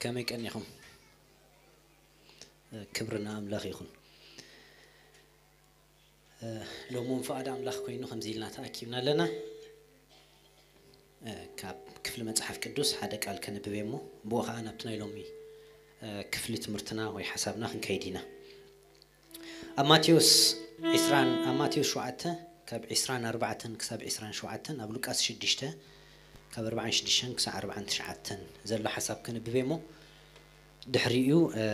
ከመይ ቀኒኹም? ክብሪ ንኣምላኽ ይኹን። እ፣ ሎሚ እውን ፍቓድ ኣምላኽ ኮይኑ ከምዚ ኢልና ተኣኪብና ኣለና። እ፣ ካብ ክፍሊ መጽሓፍ ቅዱስ ሓደ ቃል ከነብብ እየ እሞ፣ ብኡ ኸዓ ናብቲ ናይ ሎሚ፣ እ፣ ክፍሊ ትምህርትና ወይ ሓሳብና ክንከይድ ኢና። ኣብ ማቴዎስ ዒስራን፣ ኣብ ማቴዎስ ሸውዓተ ካብ ዒስራን ኣርባዕተን ክሳብ ዒስራን ሸውዓተን፣ ኣብ ሉቃስ ሽዱሽተ ካብ ኣርባዓን ሽዱሽተን ክሳብ ኣርባዓን ትሽዓተን ዘሎ ሓሳብ ከነብብ እየ እሞ፣ ድሕሪኡ፣ እ፣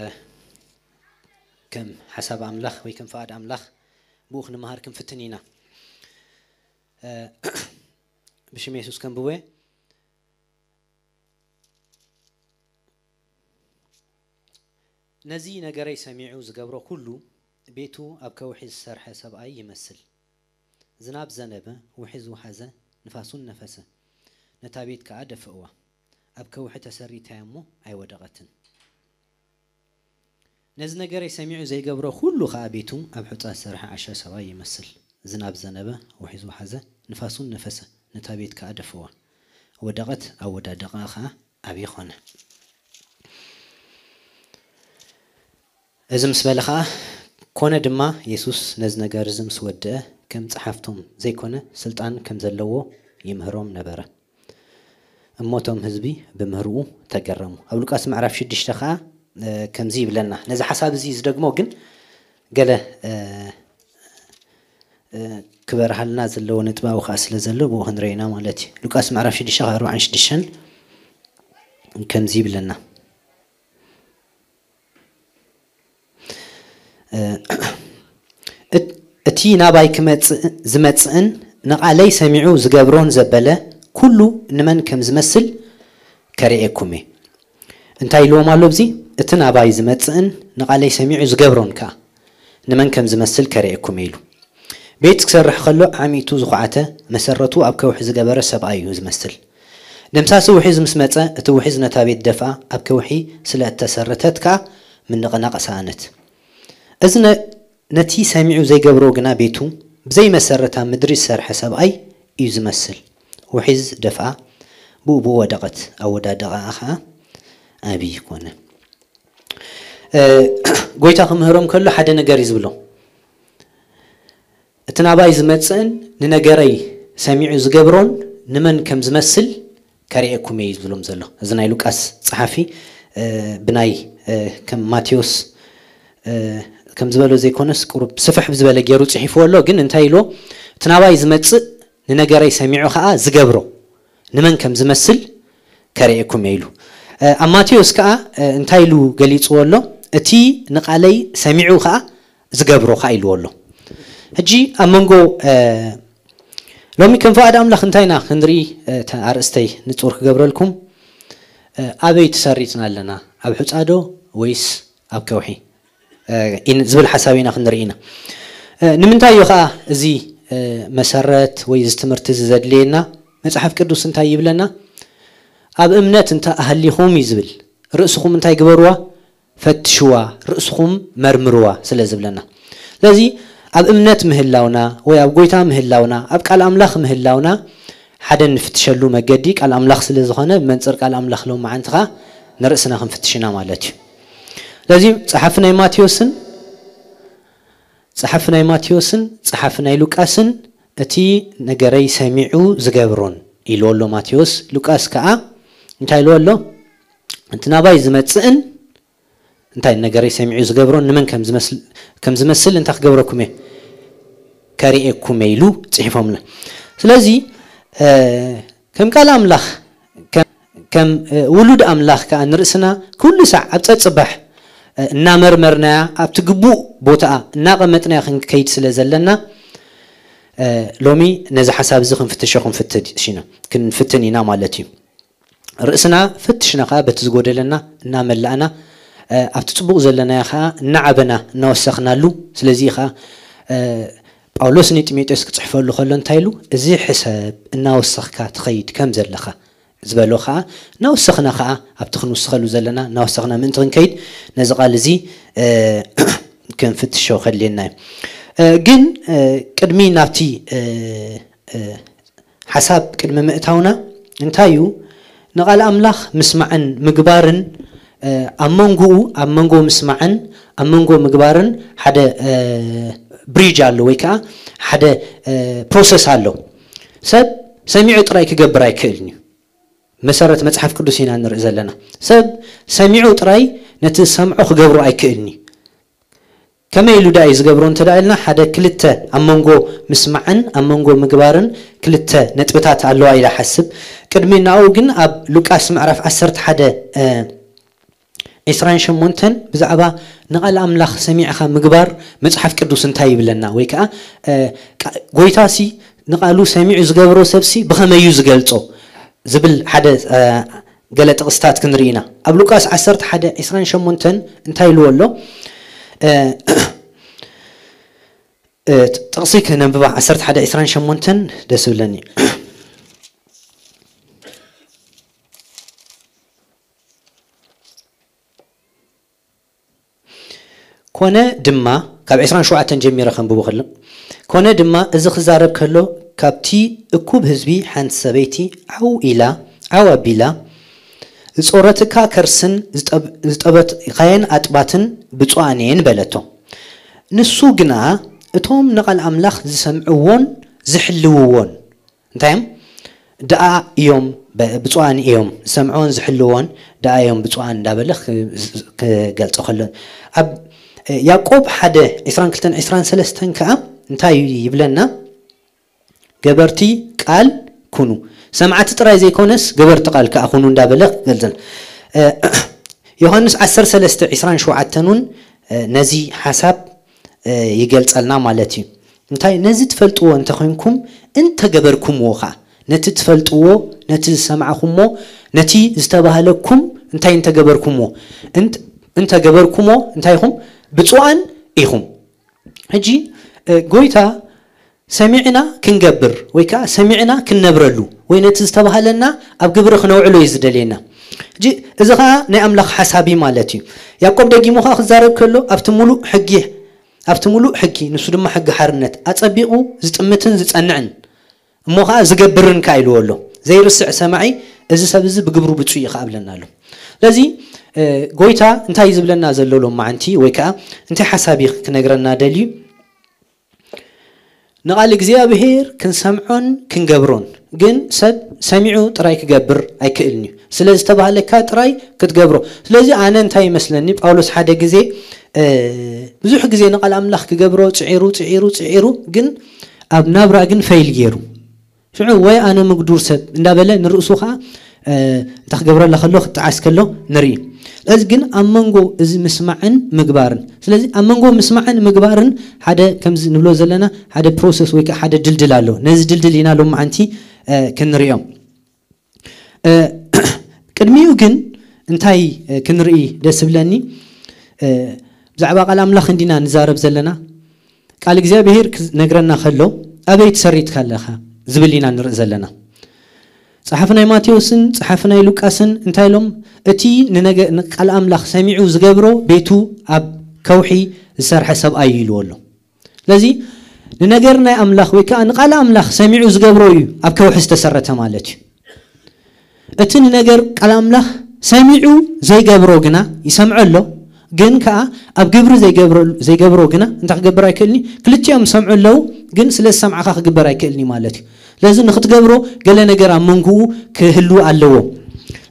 ከም ሓሳብ ኣምላኽ ወይ ከም ፍቓድ ኣምላኽ ብኡ ክንመሃር ክንፍትን ኢና። እ፣ ብሽም የሱስ ከንብቦ እየ። ነዚ ነገረይ ሰሚዑ ዝገብሮ ኩሉ፣ ቤቱ ኣብ ከውሒ ዝሰርሐ ሰብኣይ ይመስል። ዝናብ ዘነበ፣ ውሒዝ ወሓዘ፣ ንፋስ እውን ነፈሰ፣ ነታ ቤት ከኣ ደፍእዋ። ኣብ ከውሒ ተሰሪታ እያ እሞ ኣይወደቐትን። ነዚ ነገረይ ሰሚዑ ዘይገብሮ ኩሉ ኸኣ፣ ቤቱ ኣብ ሑጻ ዝሰርሐ ዓሻ ሰብኣይ ይመስል። ዝናብ ዘነበ፣ ውሒዝ ወሓዘ፣ ንፋስ እውን ነፈሰ፣ ነታ ቤት ከኣ ደፍእዋ። ወደቐት፣ ኣወዳድቓኣ ኸኣ ዓብዪ ኾነ። እዚ ምስ በለ ኸኣ፣ ኮነ ድማ፣ የሱስ ነዚ ነገር እዚ ምስ ወድአ፣ ከም ጸሓፍቶም ዘይኮነ፣ ስልጣን ከም ዘለዎ ይምህሮም ነበረ። እሞ እቶም ህዝቢ ብምህርኡ ተገረሙ። ኣብ ሉቃስ ምዕራፍ ሽዱሽተ ኸኣ፣ እ፣ ከምዚ ይብለና። ነዚ ሓሳብ እዚ ዝደግሞ ግን ገለ፣ እ፣ እ፣ ክበርሃልና ዘለዎ ነጥቢ ኣብኡ ኸኣ ስለ ዘሎ፣ ብኡ ክንርኢ ኢና ማለት እዩ። ሉቃስ ምዕራፍ ሽዱሽተ ካብ ኣርባዓን ሽዱሽተን ከምዚ ይብለና። እ፣ እት-፣ እቲ ናባይ ክመጽእ፣ ዝመጽእን ንቓለይ ሰሚዑ ዝገብሮን ዘበለ ኩሉ ንመን ከም ዝመስል ከርእየኩም እየ። እንታይ ኢልዎም ኣሎ ኣብዚ? እቲ ናባይ ዝመጽእን ንቓለይ ሰሚዑ ዝገብሮን ከኣ ንመን ከም ዝመስል ከርእየኩም እየ ኢሉ። ቤት ክሰርሕ ከሎ ዓሚቱ ዝኹዓተ፣ መሰረቱ ኣብ ከውሒ ዝገበረ ሰብኣይ እዩ ዝመስል። ደምሳሲ ውሒዝ ምስ መጸ፣ እቲ ውሒዝ ነታ ቤት ደፍኣ፣ ኣብ ከውሒ ስለ እተሰረተት ከኣ ምንቕናቕ ሰኣነት። እዚ ነ-፣ ነቲ ሰሚዑ ዘይገብሮ ግና ቤቱ ብዘይመሰረት ኣብ ምድሪ ዝሰርሐ ሰብኣይ እዩ ዝመስል። ውሒዝ ደፍኣ፣ ብኡ ብኡ ወደቐት፣ ኣወዳድቓኣ ኸኣ ዓብዪ ኮነ። እ፣ ጎይታ ክምህሮም ከሎ ሓደ ነገር እዩ ዝብሎም። እቲ ናባይ ዝመጽእን ንነገረይ ሰሚዑ ዝገብሮን ንመን ከም ዝመስል ከርእየኩም እየ እዩ ዝብሎም ዘሎ። እዚ ናይ ሉቃስ ጸሓፊ፣ እ፣ ብናይ፣ እ፣ ከም ማቴዎስ፣ እ፣ ከም ዝበሎ ዘይኮነስ ቁሩብ ስፍሕ ብዝበለ ገይሩ ጽሒፍዎ ኣሎ። ግን እንታይ ኢልዎ? እቲ ናባይ ዝመጽእ ንነገረይ ሰሚዑ ኸኣ ዝገብሮ ንመን ከም ዝመስል ከርእየኩም እየ ኢሉ። እ፣ ኣብ ማቴዎስ ከኣ፣ እ፣ እንታይ ኢሉ ገሊጽዎ ኣሎ? እቲ ንቓለይ ሰሚዑ ኸኣ ዝገብሮ ኸኣ ኢልዎ ኣሎ። ሕጂ ኣብ መንጎ፣ እ፣ ሎሚ ከም ፍቓድ ኣምላኽ እንታይ ኢና ክንርኢ፣ እ፣ እታ ኣርእስተይ ንጹር ክገብረልኩም፣ እ፣ ኣበይ ተሰሪትና ኣለና? ኣብ ሑጻ ዶ ወይስ ኣብ ከውሒ? እ፣ ኢን-፣ ዝብል ሓሳብ ኢና ክንርኢ ኢና። እ፣ ንምንታይ እዩ ኸኣ እዚ፣ እ፣ መሰረት ወይ እዚ ትምህርቲ እዚ ዘድልየና? መጽሓፍ ቅዱስ እንታይ ይብለና? ኣብ እምነት እንተ ኣህሊኹም እዩ ዝብል። ርእስኹም እንታይ ግበርዋ? ፈትሽዋ፣ ርእስኹም መርምርዋ ስለ ዝብለና። ስለዚ ኣብ እምነት ምህላውና ወይ ኣብ ጎይታ ምህላውና፣ ኣብ ቃል ኣምላኽ ምህላውና ሓደ እንፍትሸሉ መገዲ ቃል ኣምላኽ ስለ ዝኾነ፣ ብመንጽር ቃል ኣምላኽ ሎም መዓንቲ ኸኣ ንርእስና ክንፍትሽ ኢና ማለት እዩ። ስለዚ ጸሓፊ ናይ ማቴዎስን፣ ጸሓፊ ናይ ማቴዎስን ጸሓፊ ናይ ሉቃስን እቲ ነገረይ ሰሚዑ ዝገብሮን ኢልዎ ኣሎ ማቴዎስ። ሉቃስ ከኣ እንታይ ኢልዎ ኣሎ? እቲ ናባይ ዝመጽእን እንታይ ነገረይ ሰሚዑ ዝገብሮን ንመን ከም ዝመስል፣ ከም ዝመስል እንታይ ክገብረኩም እየ? ከርእየኩም እየ ኢሉ ጽሒፎምና። ስለዚ፣ እ፣ ከም ቃል ኣምላኽ፣ ከም፣ ከም፣ እ፣ ውሉድ ኣምላኽ ከኣ ንርእስና ኩሉ ሳዕ ኣብ ጸጽባሕ፣ እ፣ እናመርመርናያ፣ ኣብቲ ግቡእ ቦታኣ እናቐመጥናያ ክንከይድ ስለ ዘለና፣ እ፣ ሎሚ ነዚ ሓሳብ እዚ ክንፍትሾ ክንፍትን ኢና፣ ክንፍትን ኢና ማለት እዩ። ርእስና ፈትሽና ከኣ በቲ ዝጎደለና እናመላእና፣ እ፣ ኣብቲ ጽቡቕ ዘለናዮ ከኣ እናዓበና እናወሰኽናሉ። ስለዚ ከኣ፣ እ፣ ጳውሎስ ንጢሞቴዎስ ክጽሕፈሉ ከሎ እንታይ ኢሉ? እዚ ሕሰብ እናወሰኽካ ትኸይድ ከም ዘለኻ ዝበሎ ከኣ፣ እናወሰኽና ከኣ ኣብቲ ክንውስኸሉ ዘለና እናወሰኽና ምእንቲ ክንከይድ ነዚ ቃል እዚ፣ እ፣ ክንፍትሾ ከድልየና እዩ። እ፣ ግን፣ እ፣ ቅድሚ ናብቲ፣ እ፣ እ፣ ሓሳብ ቅድሚ ምእታውና እንታይ እዩ? ንቓል ኣምላኽ ምስማዕን ምግባርን ኣብ መንጎኡ ኣብ መንጎ ምስማዕን ኣብ መንጎ ምግባርን ሓደ ብሪጅ ኣሎ ወይ ከዓ ሓደ ፕሮሰስ ኣሎ። ሰብ ሰሚዑ ጥራይ ክገብር ኣይክእልን እዩ። መሰረት መፅሓፍ ቅዱስ ኢና ንርኢ ዘለና። ሰብ ሰሚዑ ጥራይ ነቲ ዝሰምዖ ክገብሮ ኣይክእልን እዩ። ከመይ ኢሉ ዳ እዩ ዝገብሮ እንተ ዳ ኢልና፣ ሓደ ክልተ ኣብ መንጎ ምስማዕን ኣብ መንጎ ምግባርን ክልተ ነጥብታት ኣለዋ ኢላ ሓስብ። ቅድሚ ናኡ ግን ኣብ ሉቃስ ምዕራፍ ዓሰርተ ሓደ ዕስራን ሸሞንተን ብዛዕባ ንቓል ኣምላኽ ሰሚዕኻ ምግባር መጽሓፍ ቅዱስ እንታይ ይብለና? ወይ ከዓ ጎይታሲ ንቓሉ ሰሚዑ ዝገብሮ ሰብሲ ብኸመይ እዩ ዝገልጾ ዝብል ሓደ ገለ ጥቕስታት ክንርኢ ኢና። ኣብ ሉቃስ ዓሰርተ ሓደ ዕስራን ሸሞንተን እንታይ ኢልዎ ኣሎ? ጥቕሲ ክነንብባ። ዓሰርተ ሓደ ዕስራን ሸሞንተን ደስ ብለኒ። ኮነ ድማ፣ ካብ ዕስራን ሸውዓተን ጀሚረ ከንብቦ ከሎ፣ ኮነ ድማ እዚ ክዛረብ ከሎ ካብቲ እኩብ ህዝቢ ሓንቲ ሰበይቲ ዓው ኢላ ዓው ኣቢላ፣ ዝጾረትካ ከርስን ዝጠበትካየን ኣጥባትን ብፁዓን እየን በለቶ። ንሱ ግና እቶም ንቓል ኣምላኽ ዝሰምዕዎን ዝሕልውዎን እንታይ እዮም? ደኣ እዮም፣ ብፁዓን እዮም፣ ዝሰምዕዎን ዝሕልዎን ደኣ እዮም ብፁዓን እንዳበለ ክገልጾ ከሎ፣ ኣብ ያዕቆብ ሓደ ዕስራን ክልተን ዕስራን ሰለስተን ከዓ እንታይ ይብለና? ገበርቲ ቃል ኩኑ፣ ሰማዕቲ ጥራይ ዘይኮነስ ገበርቲ ቃል ከዓ ኩኑ እንዳበለ ክገልጽ። ዮሃንስ ዓሰርተ ሰለስተ ዕስራን ሸውዓተን እውን ነዚ ሓሳብ ይገልጸልና ማለት እዩ። እንታይ? ነዚ ትፈልጥዎ እንተኾይንኩም እንተገበርኩምዎ ከዓ፣ ነቲ ትፈልጥዎ፣ ነቲ ዝሰማዕኩሞ፣ ነቲ ዝተባህለኩም እንታይ እንተገበርኩምዎ፣ እንተገበርኩሞ እንታይ ኢኹም? ብፁዓን ኢኹም። ሕጂ ጎይታ ሰሚዕና ክንገብር ወይ ከዓ ሰሚዕና ክንነብረሉ ወይ ነቲ ዝተባህለና ኣብ ግብሪ ክነውዕሎ እዩ ዝደልየና። ሕጂ እዚ ከዓ ናይ ኣምላኽ ሓሳብ እዩ ማለት እዩ። ያዕቆብ ደጊሙ ከዓ ክዛረብ ከሎ ኣብቲ ሙሉእ ሕጊ ኣብቲ ሙሉእ ሕጊ፣ ንሱ ድማ ሕጊ ሓርነት፣ ኣጸቢቑ ዝጥምትን ዝጸንዕን እሞ ከዓ ዝገብርን ከዓ ኢልዎ ኣሎ። ዘይርስዕ ሰማዒ፣ እዚ ሰብ እዚ ብግብሩ ብፁዕ እዩ ከዓ ብለና ኣሎ። ስለዚ ጎይታ እንታይ ዝብለና ዘሎ ሎም መዓንቲ ወይ ከዓ እንታይ ሓሳብ እዩ ክነግረና ደልዩ? ንቓል እግዚኣብሔር ክንሰምዖን ክንገብሮን፣ ግን ሰብ ሰሚዑ ጥራይ ክገብር ኣይክእልን እዩ። ስለ ዝተባህለካ ጥራይ ክትገብሮ። ስለዚ ኣነ እንታይ ይመስለኒ፣ ጳውሎስ ሓደ ግዜ ብዙሕ ግዜ ንቓል ኣምላኽ ክገብሮ ጽዒሩ ጽዒሩ ጽዒሩ፣ ግን ኣብ ናብራ ግን ፈይል ገይሩ። ሽዑ ወይ ኣነ ምግዱር ሰብ እንዳበለ ንርእሱ ከዓ እንታ ክገብረላ ከሎ ክጠዓስ ከሎ ንርኢ። ስለዚ ግን ኣብ መንጎ እዚ ምስማዕን ምግባርን፣ ስለዚ ኣብ መንጎ ምስማዕን ምግባርን ሓደ ከምዚ ንብሎ ዘለና ሓደ ፕሮሰስ ወይ ከዓ ሓደ ድልድል ኣሎ። ነዚ ድልድል ኢና ሎም መዓንቲ ክንሪኦም። ቅድሚኡ ግን እንታይ ክንርኢ ደስ ብለኒ? ብዛዕባ ቃል ኣምላኽ እንዲና ንዛረብ ዘለና። ቃል እግዚኣብሔር ክነግረና ከሎ ኣበይ ትሰሪትካ ኣለኻ ዝብል ኢና ንርኢ ዘለና። ጸሓፊ ናይ ማቴዎስን ጸሓፊ ናይ ሉቃስን እንታይ ኢሎም? እቲ ንቃል ኣምላኽ ሰሚዑ ዝገብሮ ቤቱ ኣብ ከውሒ ዝሰርሐ ሰብኣይ እዩ ኢልዎ ኣሎ። ስለዚ ንነገር ናይ ኣምላኽ ወይ ከዓ ንቃል ኣምላኽ ሰሚዑ ዝገብሮ እዩ ኣብ ከውሒ ዝተሰረተ ማለት እዩ። እቲ ንነገር ቃል ኣምላኽ ሰሚዑ ዘይገብሮ ግና ይሰምዖ ኣሎ፣ ግን ከዓ ኣብ ግብሪ ዘይገብሮ ግና እንታይ ክገብር ኣይክእልኒ። ክልቲኦም ሰምዑ ኣለዉ፣ ግን ስለ ዝሰምዓኻ ክግበር ኣይክእልኒ ማለት እዩ። ስለዚ ንክትገብሮ ገለ ነገር ኣብ መንጎኡ ክህሉ ኣለዎ።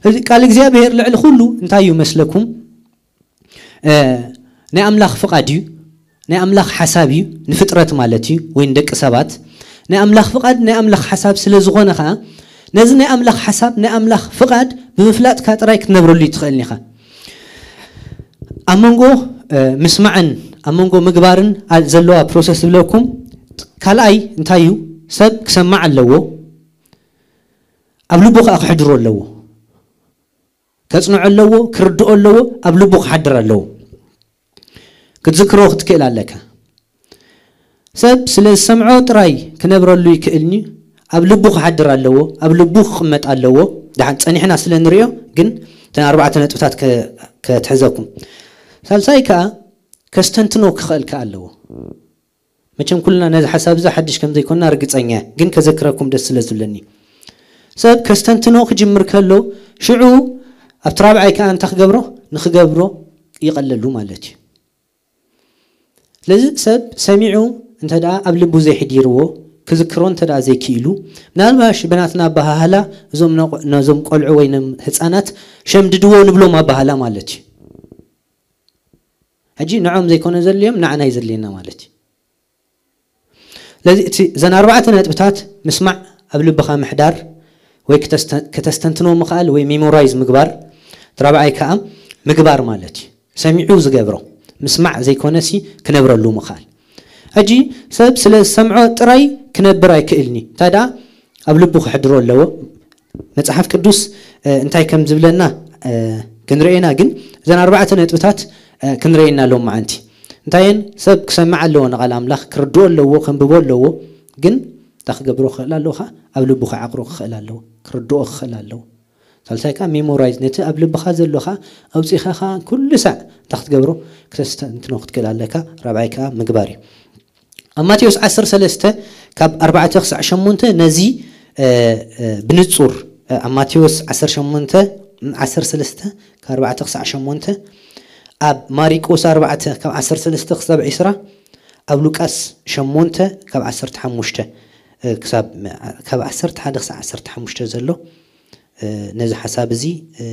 እዚ ቃል እግዚኣብሔር ልዕሊ ኩሉ እንታይ እዩ መስለኩም? ናይ ኣምላኽ ፍቓድ እዩ። ናይ ኣምላኽ ሓሳብ እዩ ንፍጥረት ማለት እዩ፣ ወይ ንደቂ ሰባት። ናይ ኣምላኽ ፍቓድ ናይ ኣምላኽ ሓሳብ ስለ ዝኾነ ከዓ፣ ነዚ ናይ ኣምላኽ ሓሳብ ናይ ኣምላኽ ፍቓድ ብምፍላጥካ ጥራይ ክትነብረሉ ትኽእል ኢኻ። ኣብ መንጎ ምስማዕን ኣብ መንጎ ምግባርን ዘለዋ ፕሮሰስ ዝብለኩም ካልኣይ እንታይ እዩ? ሰብ ክሰማዕ ኣለዎ፣ ኣብ ልቡ ከዓ ክሕድሮ ኣለዎ። ከጽንዖ ኣለዎ፣ ክርድኦ ኣለዎ፣ ኣብ ልቡ ክሓድር ኣለዎ። ክትዝክሮ ክትክእል ኣለካ። ሰብ ስለ ዝሰምዖ ጥራይ ክነብረሉ ይክእልኒ፣ ኣብ ልቡ ክሓድር ኣለዎ፣ ኣብ ልቡ ክቕመጥ ኣለዎ። ደሓን ጸኒሕና ስለ ንሪኦ ግን እተን ኣርባዕተ ነጥብታት ከ- ከትሕዘኩም። ሳልሳይ ከኣ ከስተንትኖ ክኽእል ከኣ ኣለዎ። መቸም ኩልና ነዚ ሓሳብ እዚ ሓድሽ ከም ዘይኮንና ርግጸኛ እየ፣ ግን ከዘክረኩም ደስ ስለ ዝብለኒ። ሰብ ከስተንትኖ ክጅምር ከሎ ሽዑ ኣብቲ ራብዓይ ከኣ እንታይ ክገብሮ? ንኽገብሮ ይቐለሉ ማለት እዩ። ስለዚ ሰብ ሰሚዑ እንተ ደኣ ኣብ ልቡ ዘይሕዲርዎ፣ ክዝክሮ እንተ ደኣ ዘይክኢሉ፣ ምናልባሽ ብናትና ኣበሃህላ እዞም ነቆ-፣ ነዞም ቆልዑ ወይ ንም ህፃናት ሸምድድዎ ንብሎም ኣበሃህላ ማለት እዩ። ሕጂ ንዖም ዘይኮነ ዘድልዮም ንዓና እዩ ዘድልየና ማለት እዩ። ስለዚ እቲ እዘን ኣርባዕተ ነጥብታት ምስማዕ፣ ኣብ ልብኻ ምሕዳር ወይ ክተስተ-፣ ከተስተንትኖ ምኽኣል ወይ ሜሞራይዝ ምግባር፣ እቲ ራብዓይ ከዓ ምግባር ማለት እዩ። ሰሚዑ ዝገብሮ ምስማዕ ዘይኮነሲ ክነብረሉ ምኽኣል። ሕጂ ሰብ ስለ ዝሰምዖ ጥራይ ክነብር ኣይክእልኒ። እንታይ ደኣ ኣብ ልቡ ክሕድሮ ኣለዎ። መጽሓፍ ቅዱስ፣ እ፣ እንታይ ከም ዝብለና፣ እ፣ ክንርእየና ግን እዘን ኣርባዕተ ነጥብታት፣ እ፣ ክንርእየና ኣለዎም መዓንቲ። እንታየን ሰብ ክሰምዕ ኣለዎ፣ ንቓል ኣምላኽ ክርድኦ ኣለዎ፣ ከንብቦ ኣለዎ። ግን እንታይ ክገብሮ ክኽእል ኣለዎ? ከኣ ኣብ ልቡ ክዓቕሮ ክኽእል ኣለዎ፣ ክርድኦ ክኽእል ኣለዎ። ሳልሳይ ከኣ ሜሞራይዝ፣ ነቲ ኣብ ልብኻ ዘሎ ከኣ ኣውጺኻ ከኣ ኩሉ ሳዕ እንታይ ክትገብሮ? ክተስተንትኖ ክትክእል ኣለካ። ራብዓይ ከኣ ምግባር እዩ። ኣብ ማቴዎስ ዓሰርተ ሰለስተ ካብ ኣርባዕተ ክሳዕ ሸሞንተ ነዚ፣ እ፣ እ፣ ብንጹር፣ እ፣ ኣብ ማቴዎስ ዓሰርተ ሸሞንተ፣ ዓሰርተ ሰለስተ ካብ ኣርባዕተ ክሳዕ ሸሞንተ፣ ኣብ ማሪቆስ ኣርባዕተ ካብ ዓሰርተ ሰለስተ ክሳብ ዒስራ፣ ኣብ ሉቃስ ሸሞንተ ካብ ዓሰርተ ሓሙሽተ፣ እ፣ ክሳብ፣ ካብ ዓሰርተ ሓደ ክሳብ ዓሰርተ ሓሙሽተ ዘሎ፣ እ፣ ነዚ ሓሳብ እዚ፣ እ፣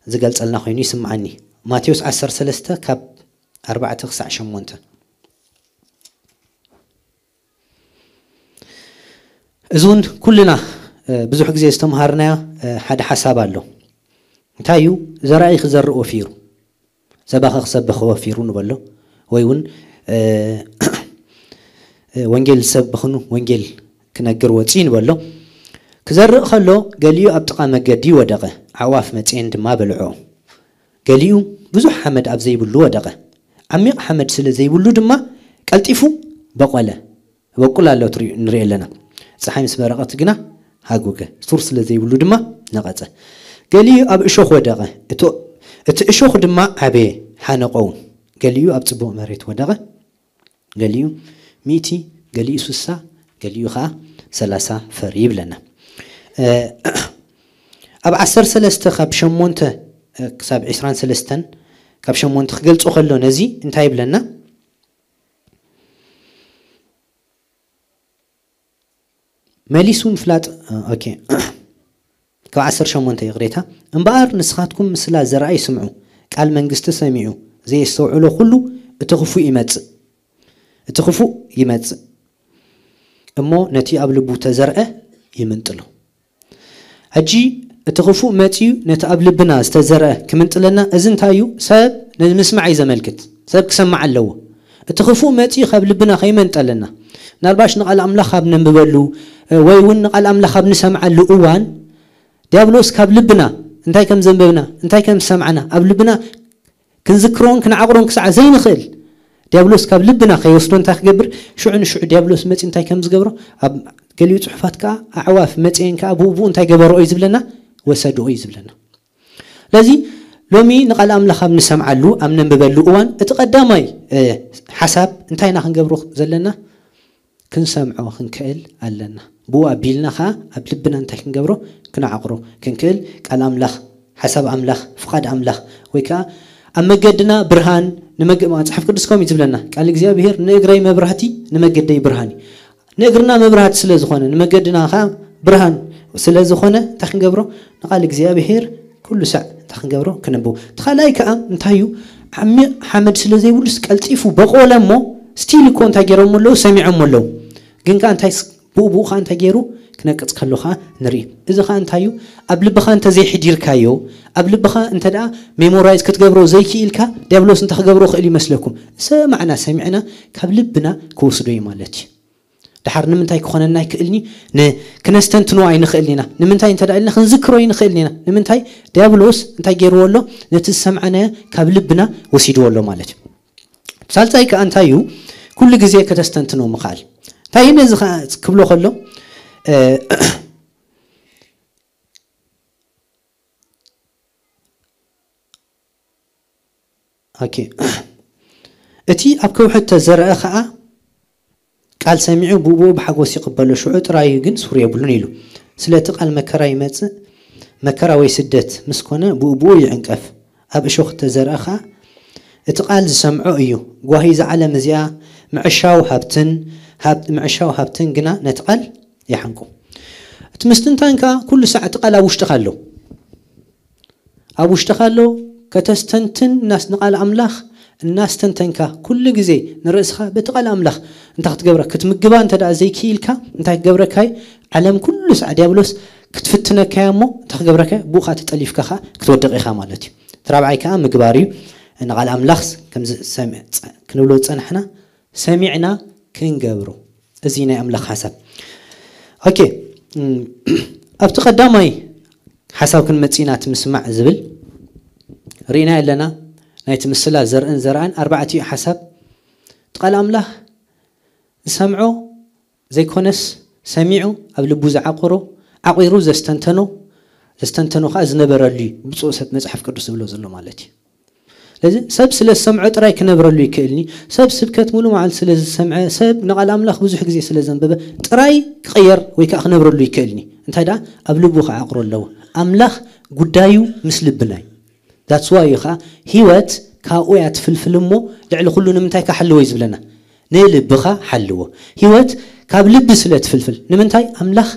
ዝገልጸልና ኮይኑ ይስምዓኒ። ማቴዎስ ዓሰርተ ሰለስተ ካብ ኣርባዕተ ክሳዕ ሸሞንተ። እዚ እውን ኩልና፣ እ፣ ብዙሕ ግዜ ዝተምሃርናዮ፣ እ፣ ሓደ ሓሳብ ኣሎ። እንታይ እዩ? ዘራኢ ክዘርእ ወፊሩ፣ ሰባኺ ክሰብኽ ወፊሩ ንበሎ፣ ወይ እውን፣ እ፣ እ፣ ወንጌል ዝሰብኽኑ ወንጌል ክነግር ወፂኡ ንበሎ። ክዘርእ ከሎ ገሊኡ ኣብ ጥቓ መገዲ ወደቐ፣ ኣዕዋፍ መፅኤን ድማ በልዖ። ገሊኡ ብዙሕ ሓመድ ኣብ ዘይብሉ ወደቐ፣ ዓሚቕ ሓመድ ስለ ዘይብሉ ድማ ቀልጢፉ በቆለ። በቁል ኣሎ ትሪኡ፣ ንሪኦ ኣለና። ፀሓይ ምስ በረቐት ግና ሃጉገ፣ ሱር ስለ ዘይብሉ ድማ ነቐጸ። ገሊኡ ኣብ እሾኽ ወደቐ፣ እቶ-፣ እቲ እሾኽ ድማ ዓበየ፣ ሓነቖ እውን። ገሊኡ ኣብ ጽቡቕ መሬት ወደቐ፣ ገሊኡ ሚእቲ፣ ገሊኡ ስሳ፣ ገሊኡ ኸኣ ሰላሳ ፈሪ ይብለና። እ፣ ኣብ ዓሰርተ ሰለስተ ካብ ሸሞንተ፣ እ፣ ክሳብ ዒስራን ሰለስተን፣ ካብ ሸሞንተ ክገልጾ ከሎ ነዚ እንታይ ይብለና? መሊሱ ምፍላጥ፣ እ፣ ኦኬ። ካብ ዓሰርተ ሸሞንተ ይቕሬታ። እምበኣር ንስኻትኩም ምስላ ዘርኣይ ስምዑ፣ ቃል መንግስቲ ሰሚዑ ዘየስተውዕሎ ኩሉ እቲ ክፉእ ይመጽእ፣ እቲ ክፉእ ይመጽእ እሞ ነቲ ኣብ ልቡ ተዘርአ ይምንጥሎ። ሕጂ እቲ ክፉእ መጺኡ ነቲ ኣብ ልብና ዝተዘርአ ክምንጥለና፣ እዚ እንታይ እዩ? ሰብ ንምስማዕ እዩ ዘመልክት። ሰብ ክሰማዕ ኣለዎ። እቲ ክፉእ መጺኡ ካብ ልብና ከይመንጠለና፣ ምናልባሽ ንቓል ኣምላኽ ካብ ነንብበሉ፣ እ፣ ወይ እውን ንቓል ኣምላኽ ካብ ንሰምዓሉ እዋን፣ ዲያብሎስ ካብ ልብና እንታይ ከም ዘንበብና፣ እንታይ ከም ዝሰማዕና፣ ኣብ ልብና ክንዝክሮን ክንዓቕሮን ክሳዕ ዘይንኽእል፣ ዲያብሎስ ካብ ልብና ከይወስዶ እንታይ ክገብር? ሽዑ ንሽዑ ዲያብሎስ መጺኡ እንታይ ከም ዝገብሮ፣ ኣብ ገሊኡ ጽሑፋት ከኣ ኣዕዋፍ መጺኤን ከኣ ብኡ ብኡ እንታይ ገበርኦ እዩ ዝብለና? ወሰድኦ እዩ ዝብለና። ስለዚ ሎሚ ንቓል ኣምላኽ ኣብ ንሰምዓሉ፣ ኣብ ነንብበሉ እዋን እቲ ቀዳማይ፣ እ፣ ሓሳብ እንታይ ኢና ክንገብሮ ዘለና? ክንሰምዖ ክንክእል ኣለና። ብኡ ኣቢልና ኸዓ ኣብ ልብና እንታይ ክንገብሮ? ክነዓቕሮ ክንክእል፣ ቃል ኣምላኽ፣ ሓሳብ ኣምላኽ፣ ፍቓድ ኣምላኽ፣ ወይ ከዓ ኣብ መገድና ብርሃን፣ ንመገ-፣ መጽሓፍ ቅዱስ ከምኡ እዩ ዝብለና፣ ቃል እግዚኣብሔር "ንእግረይ መብራህቲ ንመገደይ ብርሃን እዩ።" ንእግርና መብራህቲ ስለ ዝኾነ፣ ንመገድና ኸዓ ብርሃን ስለ ዝኾነ፣ እንታይ ክንገብሮ? ንቃል እግዚኣብሔር ኩሉ ሳዕ እንታይ ክንገብሮ? ክነንብቦ። እቲ ካልኣይ ከኣ እንታይ እዩ? ዓሚቕ ሓመድ ስለ ዘይብሉስ ቀልጢፉ በቆለ እሞ፣ ስቲል እኮ እንታይ ገይሮም ኣለዉ? ሰሚዖም ኣለዉ። ግን ከኣ እንታይ ስ-፣ ብኡ ብኡ ከኣ እንታይ ገይሩ? ክነቅጽ ከሎ ከኣ ንርኢ። እዚ ከኣ እንታይ እዩ? ኣብ ልብኻ እንተ ዘይሕዲርካዮ፣ ኣብ ልብኻ እንተ ደኣ ሜሞራይዝ ክትገብሮ ዘይክኢልካ፣ ዲያብሎስ እንታይ ክገብሮ ክእል ይመስለኩም? ዝሰማዕና ሰሚዕና ካብ ልብና ክወስዶ እዩ ማለት እዩ። ደሓር ንምንታይ ክኾነና ኣይክእልኒ? ን-፣ ክነስተንትኖ ኣይንኽእልን ኢና። ንምንታይ እንተ ደኣ ኢልና ክንዝክሮ ኣይንኽእልን ኢና። ንምንታይ? ዲያብሎስ እንታይ ገይርዎ ኣሎ? ነቲ ዝሰምዓናዮ ካብ ልብና ወሲድዎ ኣሎ ማለት እዩ። ሳልሳይ ከኣ እንታይ እዩ? ኩሉ ግዜ ከተስተንትኖ ምኽኣል። እንታይ እዩ ነዚ ከኣ ክብሎ ከሎ? እ፣ ኦኬ። እቲ ኣብ ከውሒ እተዘርአ ኸኣ ቃል ሰሚዑ ብኡ ብኡ ብሓጎስ ይቕበሎ፣ ሽዑ ጥራይ እዩ ግን ሱር የብሉን ኢሉ። ስለ እቲ ቃል መከራ ይመጽእ፣ መከራ ወይ ስደት ምስ ኮነ ብኡ ብኡ ይዕንቀፍ። ኣብ እሾኽ እተዘርአ ኸኣ እቲ ቃል ዝሰምዖ እዩ። ጓሂ እዛ ዓለም እዚኣ ምዕሻው ሃብትን፣ ሃብ-፣ ምዕሻው ሃብትን ግና ነቲ ቃል ይሓንቁ። እቲ ምስትንታን ከኣ ኩሉ ሳዕ እቲ ቃል ኣብ ውሽጥኻ ኣሎ። ኣብ ውሽጥኻ ኣሎ፣ ከተስተንትን እናስ-፣ ንቃል ኣምላኽ እናስተንተንካ፣ ኩሉ ግዜ ንርእስኻ በቲ ቃል ኣምላኽ እንታይ ክትገብረ፣ ክትምግባ እንተ ደኣ ዘይክኢልካ፣ እንታይ ክገብረካ እዩ? ዓለም ኩሉ ሳዕ ዲያብሎስ ክትፍትነካ እያ እሞ፣ እንታይ ክገብረካ እዩ? ብኡ ኸኣ ተጠሊፍካ ኸኣ ክትወድቕ ኢኻ ማለት እዩ። እቲ ራብዓይ ከኣ ምግባር እዩ። ንቃል ኣምላኽ ከምዚ ሰሚ-፣ ጸ-፣ ክንብሎ ዝጸናሕና፣ ሰሚዕና ክንገብሮ። እዚ ናይ ኣምላኽ ሓሳብ። ኦኬ፣ እም፣ ኣብቲ ቀዳማይ ሓሳብ ክንመጽእ ኢና፣ እቲ ምስማዕ ዝብል ርኢና ኣለና። ናይቲ ምስላ ዘርእን ዘርኣን ኣርባዕቲኡ ሓሳብ፣ እቲ ቃል ኣምላኽ ዝሰምዖ ዘይኮነስ፣ ሰሚዑ ኣብ ልቡ ዝዓቆሮ፣ ዓቂሩ ዘስተንተኖ፣ ዘስተንተኖ ኸኣ ዝነበረሉ እዩ፣ ብፁዕ ሰብ መጽሓፍ ቅዱስ ዝብሎ ዘሎ ማለት እዩ። ስለዚ ሰብ ስለ ዝሰምዖ ጥራይ ክነብረሉ ይክእልኒ። ሰብ ስብከት ሙሉ መዓልቲ ስለ ዝሰምዐ፣ ሰብ ንቃል ኣምላኽ ብዙሕ ግዜ ስለ ዘንበበ ጥራይ ክቕየር ወይ ከኣ ክነብረሉ ይክእልኒ። እንታይ ደኣ ኣብ ልቡ ክዓቕሮ ኣለዎ። ኣምላኽ ጉዳዩ ምስ ልብና እዩ። That's why እዩ ከኣ ህይወት ካብኡ እያ ትፍልፍል እሞ ልዕሊ ኩሉ ንምንታይ ክሓልዎ እዩ ዝብለና? ንልብኻ ሓልዎ። ህይወት ካብ ልቢ ስለ ትፍልፍል። ንምንታይ? ኣምላኽ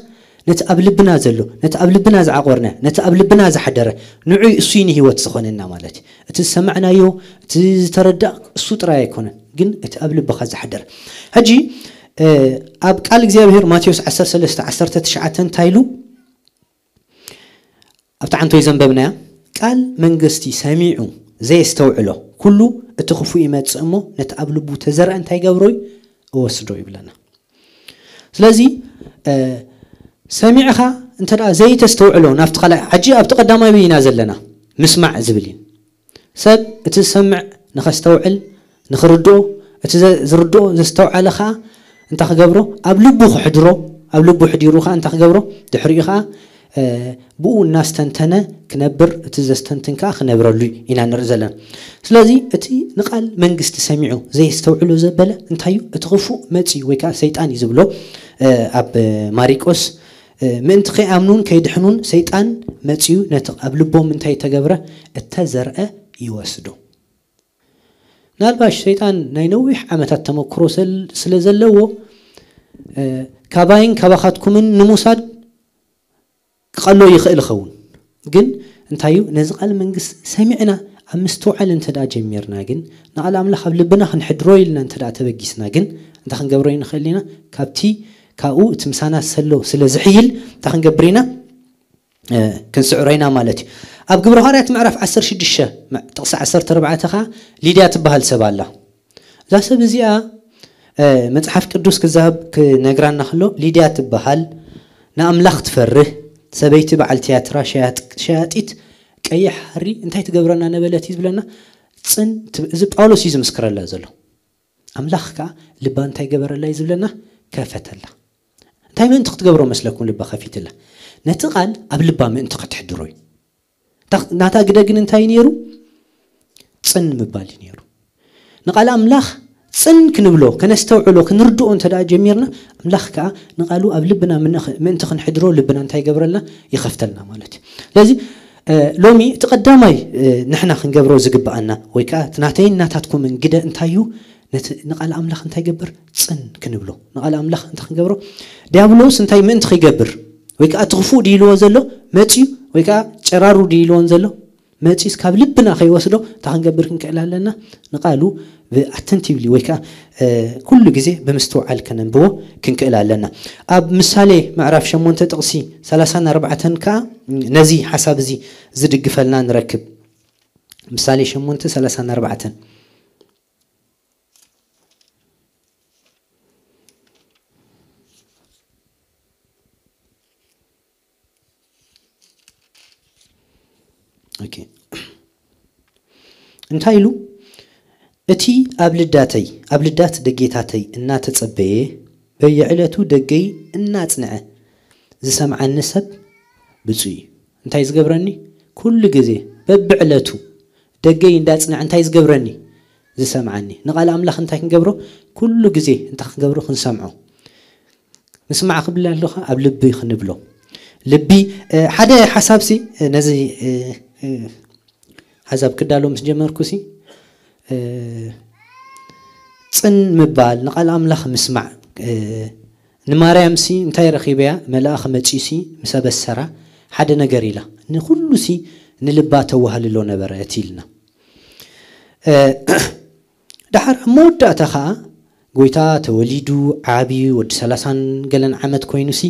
ነቲ ኣብ ልብና ዘሎ፣ ነቲ ኣብ ልብና ዝዓቆርና፣ ነቲ ኣብ ልብና ዝሓደረ፣ ንዑይ እሱ እዩ ንህይወት ዝኾነና ማለት እዩ። እቲ ዝሰማዕናዮ፣ እቲ ዝተረዳእ እሱ ጥራይ ኣይኮነን፣ ግን እቲ ኣብ ልብኻ ዝሓደረ። ሕጂ፣ እ፣ ኣብ ቃል እግዚኣብሔር ማቴዎስ ዓሰርተ ሰለስተ ዓሰርተ ትሽዓተ እንታይ ኢሉ? ኣብታ ዓንቶይ ዘንበብናያ፣ ቃል መንግስቲ ሰሚዑ ዘየስተውዕሎ ኩሉ እቲ ክፉእ ይመጽእ እሞ ነቲ ኣብ ልቡ ተዘርአ እንታይ ይገብሮ እዩ? እወስዶ ይብለና። ስለዚ፣ እ፣ ሰሚዕኻ እንተ ደኣ ዘይተስተውዕሎ ናብቲ ካልኣይ፣ ሕጂ ኣብቲ ቀዳማይ ኢና ዘለና፣ ምስማዕ ዝብል እዩ። ሰብ እቲ ዝሰምዕ ንኸስተውዕል፣ ንኽርድኦ፣ እቲ ዘ-፣ ዝርድኦ ዘስተውዓለ ኸኣ እንታይ ክገብሮ? ኣብ ልቡ ክሕድሮ፣ ኣብ ልቡ ሕዲሩ ኸኣ እንታይ ክገብሮ? ድሕሪኡ ኸኣ፣ እ፣ ብኡ እናስተንተነ ክነብር፣ እቲ ዘስተንትን ከኣ ክነብረሉ ኢና ንርኢ ዘለና። ስለዚ እቲ ንቃል መንግስቲ ሰሚዑ ዘየስተውዕሎ ዘበለ እንታይ እዩ? እቲ ክፉእ መጺኡ ወይ ከኣ ሰይጣን እዩ ዝብሎ፣ እ፣ ኣብ ማሪቆስ፣ እ፣ ምእንቲ ከይኣምኑን ከይድሕኑን ሰይጣን መጺኡ ነቲ ኣብ ልቦም እንታይ ተገብረ? እተዘርአ ይወስዶ። ምናልባሽ ሰይጣን ናይ ነዊሕ ዓመታት ተመክሮ ሰል-፣ ስለ ዘለዎ፣ እ፣ ካባይን ካባኻትኩምን ንምውሳድ ክቐሎ ይኽእል ይኸውን። ግን እንታይ እዩ? ነዚ ቃል መንግስቲ ሰሚዕና ኣብ ምስትውዓል እንተ ደኣ ጀሚርና ግን፣ ንቓል ኣምላኽ ኣብ ልብና ክንሕድሮ ኢልና እንተ ደኣ ተበጊስና ግን፣ እንታይ ክንገብሮ ንኽእል ኢና? ካብቲ፣ ካብኡ እቲ ምሳና ዘሎ ስለ ዝሕይል እንታይ ክንገብር ኢና? እ፣ ክንስዕሮ ኢና ማለት እዩ። ኣብ ግብረ ሃዋርያት ምዕራፍ ዓሰርተ ሽዱሽተ፣ ም-፣ ጥቕሲ ዓሰርተ ኣርባዕተ ኸኣ ሊድያ ትበሃል ሰብ ኣላ። እዛ ሰብ እዚኣ፣ እ፣ መጽሓፍ ቅዱስ ክዛብ ክነግራና ከሎ፣ ሊድያ ትበሃል፣ ንኣምላኽ ትፈርህ ሰበይቲ በዓል ትያትራ ሸያጥ-፣ ሸያጢት ቀይሕ ሃሪ እንታይ ትገብረና ነበለት እዩ ዝብለና? ጽን ትብ-፣ እዚ ጳውሎስ እዩ ዝምስክረላ ዘሎ። ኣምላኽ ከኣ ልባ እንታይ ገበረላ እዩ ዝብለና? ከፈተላ። እንታይ ምእንቲ ክትገብሮ መስለኩም ልባ ከፊትላ? ነቲ ቃል ኣብ ልባ ምእንቲ ከተሕድሮ እዩ። እታ ናታ ግደ ግን እንታይ ነይሩ? ጽን ምባል እዩ ነይሩ። ንቓል ኣምላኽ ጽን ክንብሎ፣ ከነስተውዕሎ፣ ክንርድኦ እንተ ደኣ ጀሚርና፣ ኣምላኽ ከኣ ንቓሉ ኣብ ልብና ምንኽ-፣ ምእንቲ ክንሕድሮ ልብና እንታይ ይገብረልና? ይኸፍተልና ማለት እዩ። ስለዚ፣ እ፣ ሎሚ እቲ ቀዳማይ፣ እ፣ ንሕና ክንገብሮ ዝግብኣና፣ ወይ ከኣ እቲ ናተይን ናታትኩምን ግደ እንታይ እዩ? ነቲ ንቓል ኣምላኽ እንታይ ይገብር? ጽን ክንብሎ። ንቓል ኣምላኽ እንታይ ክንገብሮ? ዲያብሎስ እንታይ ምእንቲ ከይገብር? ወይ ከኣ እቲ ክፉእ ድዩ ኢልዎ ዘሎ መጽዩ፣ ወይ ከኣ ጨራሩ ድዩ ኢልዎን ዘሎ መጽዩስ ካብ ልብና ከይወስዶ እንታይ ክንገብር ክንክእል ኣለና? ንቓሉ ብኣተንቲቭሊ ወይ ከኣ፣ እ፣ ኩሉ ግዜ ብምስትውዓል ከነንብቦ ክንክእል ኣለና። ኣብ ምሳሌ ምዕራፍ ሸሞንተ ጥቕሲ ሰላሳን ኣርባዕተን ከኣ ነዚ ሓሳብ እዚ ዝድግፈልና ንረክብ። ምሳሌ ሸሞንተ ሰላሳን ኣርባዕተን። ኦኬ። እንታይ ኢሉ? እቲ ኣብ ልዳተይ፣ ኣብ ልዳት ደጌታተይ እናተጸበየ፣ በየዕለቱ ደገይ እናጽንዐ ዝሰምዓኒ ሰብ ብፁዕ እዩ። እንታይ ዝገብረኒ? ኩሉ ግዜ በብዕለቱ ደገይ እንዳጽንዐ እንታይ ዝገብረኒ? ዝሰምዓኒ። ንቓል ኣምላኽ እንታይ ክንገብሮ? ኩሉ ግዜ እንታይ ክንገብሮ? ክንሰምዖ። ምስማዕ ክብል ኣለኻ ኣብ ልቢ ክንብሎ። ልቢ፣ እ፣ ሓደ ሓሳብሲ፣ እ፣ ነዚ፣ እ፣ እ፣ ዓዛብ ክዳሎ ምስ ጀመርኩ ሲ፣ እ፣ ጽን ምባል፣ ንቓል ኣምላኽ ምስማዕ፣ እ፣ ንማርያም ሲ እንታይ ረኺበያ? መልኣኽ መጺኡ ሲ ምስ ኣበሰራ ሓደ ነገር ኢላ። ንኹሉ ሲ ንልባ ተዋህልሎ ነበረት ኢልና። እ፣ ደሓር ኣብ መወዳእታ ኸኣ ጎይታ ተወሊዱ፣ ዓብዩ፣ ወዲ ሰላሳን ገለን ዓመት ኮይኑ ሲ፣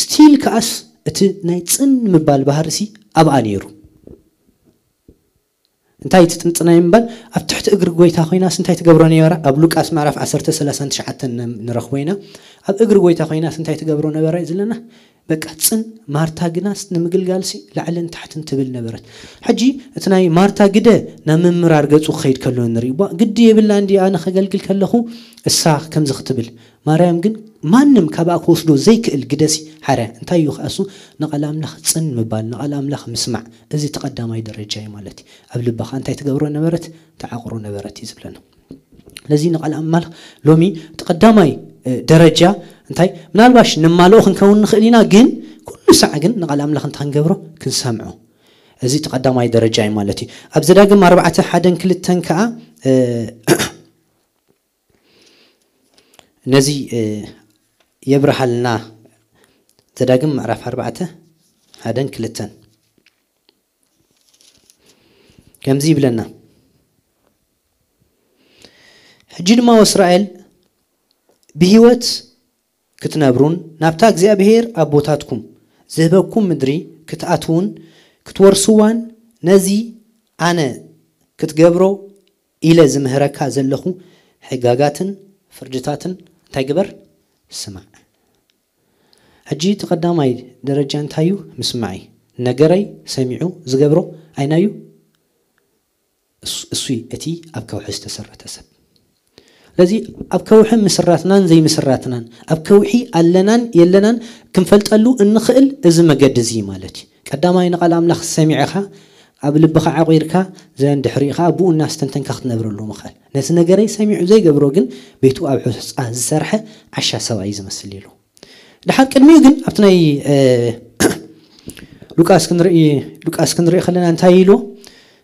ስቲል ከኣስ እቲ ናይ ጽን ምባል ባህሪ ሲ ኣብኣ ነይሩ። እንታይ ትጥንጥናይ ምባል፣ ኣብ ትሕቲ እግሪ ጎይታ ኮይናስ እንታይ ትገብሮ ነበራ? ኣብ ሉቃስ ምዕራፍ ዓሰርተ ሰላሳን ትሽዓተን ን-፣ ንረኽቦ ኢና። ኣብ እግሪ ጎይታ ኮይናስ እንታይ ትገብሮ ነበራ እዩ ዝለና? በቃ ጽን። ማርታ ግናስ ንምግልጋልሲ ላዕልን ታሕትን ትብል ነበረት። ሕጂ እቲ ናይ ማርታ ግደ ናብ ምምራር ገጹ ክኸይድ ከሎ ንርኢ። ቧ፣ ግዲ የብላ እንዲ ኣነ ከገልግል ከለኹ እሳ ከምዚ ክትብል። ማርያም ግን ማንም ካብኣ ክወስዶ ዘይክእል ግደሲ ሓርያ። እንታይ እዩ ከኣሱ? ንቓል ኣምላኽ ጽን ምባል፣ ንቓል ኣምላኽ ምስማዕ። እዚ እቲ ቀዳማይ ደረጃ እዩ ማለት እዩ። ኣብ ልባኻ እንታይ ትገብሮ ነበረት? ተዓቕሮ ነበረት እዩ ዝብለና። ስለዚ ንቓል ኣምላኽ ሎሚ እቲ ቀዳማይ፣ እ፣ ደረጃ እንታይ? ምናልባሽ ንማልኦ ክንከውን ንኽእል ኢና፣ ግን ኩሉ ሳዕ ግን ንቓል ኣምላኽ እንታይ ክንገብሮ? ክንሰምዖ። እዚ እቲ ቀዳማይ ደረጃ እዩ ማለት እዩ። ኣብ ዘዳግም ኣርባዕተ ሓደን ክልተን ከኣ፣ እ፣ ነዚ፣ እ፣ የብርሃልና። ዘዳግም ምዕራፍ ኣርባዕተ ሓደን ክልተን ከምዚ ይብለና፣ "ሕጂ ድማ ወእስራኤል ብህይወት ክትነብሩን ናብታ እግዚኣብሄር ኣቦታትኩም ዝህበኩም ምድሪ ክትኣትዉን ክትወርስዋን ነዚ ኣነ ክትገብሮ ኢለ ዝምህረካ ዘለኹ ሕጋጋትን ፍርድታትን እንታይ ግበር? ስማዕ።" ሕጂ እቲ ቀዳማይ ደረጃ እንታይ እዩ? ምስማዕ እዩ። ነገረይ ሰሚዑ ዝገብሮ ኣይናዩ? እሱ፣ እሱ እዩ እቲ ኣብ ከውሒ ዝተሰረተ ሰብ። ስለዚ ኣብ ከውሒ ምስራትናን ዘይምስራትናን፣ ኣብ ከውሒ ኣለናን የለናን ክንፈልጠሉ እንኽእል እዚ መገዲ እዚ ማለት እዩ። ቀዳማይ ንቓል ኣምላኽ ሰሚዕኻ፣ ኣብ ልብኻ ዓቑርካ፣ ዘን ድሕሪኡ ኸኣ ብኡ እናስተንተንካ ክትነብረሉ ምኽኣል። ነቲ ነገረይ ሰሚዑ ዘይገብሮ ግን ቤቱ ኣብ ሑጻ ዝሰርሐ ዓሻ ሰብኣይ ዝመስል ኢሉ። ድሓር ቅድሚኡ ግን ኣብቲ ናይ፣ እ፣ ሉቃስ ክንርኢ፣ ሉቃስ ክንርኢ ከለና እንታይ ኢሉ?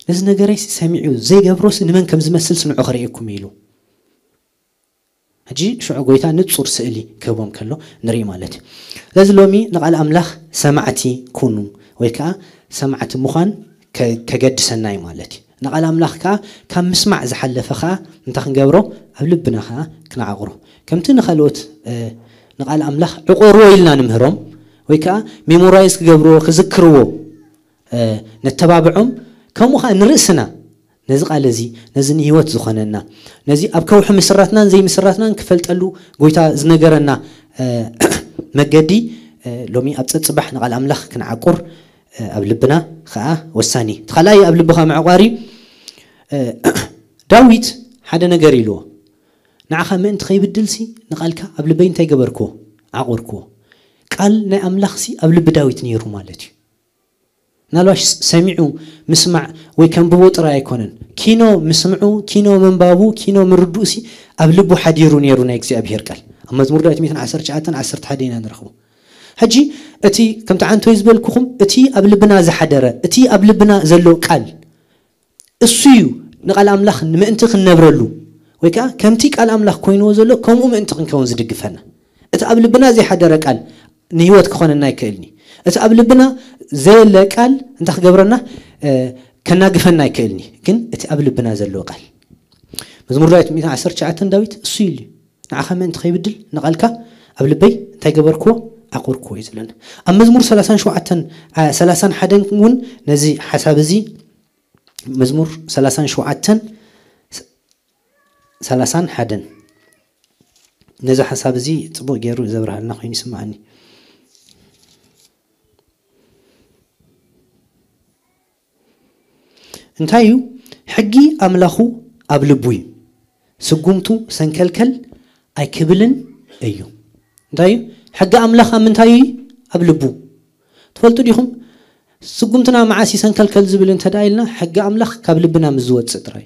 "ነዚ ነገረይ ሰሚዑ ዘይገብሮስ ንመን ከም ዝመስል ስምዑ ክርእየኩም" ኢሉ። ሕጂ ሽዑ ጎይታ ንጹር ስእሊ ክህቦም ከሎ ንርኢ ማለት እዩ። ስለዚ ሎሚ ንቓል ኣምላኽ ሰማዕቲ ኩኑ፣ ወይ ከኣ ሰማዕቲ ምዃን ከ-፣ ከገድሰና እዩ ማለት እዩ። ንቓል ኣምላኽ ከኣ ካብ ምስማዕ ዝሓለፈ ከኣ እንታይ ክንገብሮ? ኣብ ልብና ከኣ ክንዓቕሮ። ከምቲ ንኻልኦት፣ እ፣ ንቓል ኣምላኽ ዕቆርዎ ኢልና ንምህሮም፣ ወይ ከኣ ሜሞራይዝ ክገብርዎ፣ ክዝክርዎ፣ እ፣ ነተባብዖም፣ ከምኡ ከኣ ንርእስና ነዚ ቃል እዚ፣ ነዚ ንህይወት ዝኾነና፣ ነዚ ኣብ ከውሒ ምስራትናን ዘይምስራትናን ክፈልጠሉ ጎይታ ዝነገረና፣ እ፣ መገዲ፣ እ፣ ሎሚ ኣብ ጸጽባሕ ንቓል ኣምላኽ ክንዓቁር፣ እ፣ ኣብ ልብና ከኣ ወሳኒ። እቲ ካልኣይ ኣብ ልብኻ መዕቋሪ፣ እ፣ ዳዊት ሓደ ነገር ኢልዎ፣ "ንዓኻ ምእንቲ ከይብድልሲ ንቓልካ ኣብ ልበይ እንታይ ገበርክዎ? ዓቑርክዎ።" ቃል ናይ ኣምላኽሲ ኣብ ልቢ ዳዊት ነይሩ ማለት እዩ። ምናልባሽ ሰሚዑ ምስማዕ ወይ ከንብቦ ጥራይ ኣይኮነን። ኪኖ ምስምዑ፣ ኪኖ ምንባቡ፣ ኪኖ ምርድኡሲ ኣብ ልቡ ሓዲሩ ነይሩ ናይ እግዚኣብሄር ቃል። ኣብ መዝሙር ዳዊት ሚእትን ዓሰርተ ትሽዓተን ዓሰርተ ሓደ ኢና ንረኽቦ። ሕጂ እቲ ከምቲ ዓንቶይ ዝበልኩኹም፣ እቲ ኣብ ልብና ዝሓደረ፣ እቲ ኣብ ልብና ዘሎ ቃል፣ እሱ እዩ ንቃል ኣምላኽ ንምእንቲ ክንነብረሉ፣ ወይ ከኣ ከምቲ ቃል ኣምላኽ ኮይንዎ ዘሎ፣ ከምኡ ምእንቲ ክንከውን ዝድግፈና። እቲ ኣብ ልብና ዘይሓደረ ቃል ንህይወት ክኾነና ኣይክእልኒ። እቲ ኣብ ልብና ዘየለ ቃል እንታይ ክገብረና? እ፣ ከናግፈና ኣይክእልኒ። ግን እቲ ኣብ ልብና ዘሎ ቃል፣ መዝሙር ዳዊት ሚእትን ዓሰርተ ትሽዓተን ዳዊት እሱ ኢሉ፣ "ንዓኻ ምእንቲ ከይብድል ንቃልካ ኣብ ልበይ እንታይ ገበርክዎ? ዓቑርክዎ" እዩ ዝብለና። ኣብ መዝሙር ሰላሳን ሸውዓተን፣ አ፣ ሰላሳን ሓደን እውን ነዚ ሓሳብ እዚ፣ መዝሙር ሰላሳን ሸውዓተን፣ ሰላሳን ሓደን፣ ነዚ ሓሳብ እዚ ጽቡቕ ገይሩ ዘብርሃልና ኮይኑ ይስምዓኒ። እንታይ እዩ? ሕጊ ኣምላኹ ኣብ ልቡ እዩ፣ ስጉምቱ ሰንከልከል ኣይክብልን እዩ። እንታይ እዩ? ሕጊ ኣምላኽ ኣብ ምንታይ እዩ? ኣብ ልቡ። ትፈልጡ ዲኹም? ስጉምትና መዓስ እዩ ሰንከልከል ዝብል እንተ ደኣ ኢልና፣ ሕጊ ኣምላኽ ካብ ልብና ምስ ዝወጽእ ጥራይ።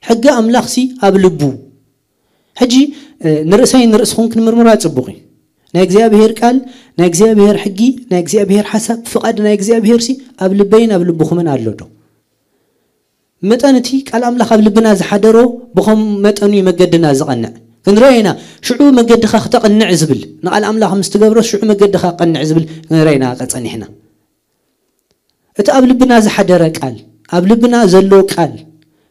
ሕጊ ኣምላኽሲ ኣብ ልቡ። ሕጂ፣ እ፣ ንርእሰይ ንርእስኹም ክንምርምራ ጽቡቕ እዩ። ናይ እግዚኣብሄር ቃል፣ ናይ እግዚኣብሄር ሕጊ፣ ናይ እግዚኣብሄር ሓሳብ፣ ፍቓድ ናይ እግዚኣብሄርሲ ኣብ ልበይን ኣብ ልብኹምን ኣሎ ዶ? መጠን እቲ ቃል ኣምላኽ ኣብ ልብና ዝሓደሮ ብኸም መጠኑ እዩ መገድና ዝቐንዕ። ክንርኢ ኢና። ሽዑ መገድኻ ክተቕንዕ ዝብል፣ ንቓል ኣምላኽ ምስ ትገብሮ ሽዑ መገድኻ ክቐንዕ ዝብል ክንርኢ ኢና ጸኒሕና። እቲ ኣብ ልብና ዝሓደረ ቃል፣ ኣብ ልብና ዘሎ ቃል፣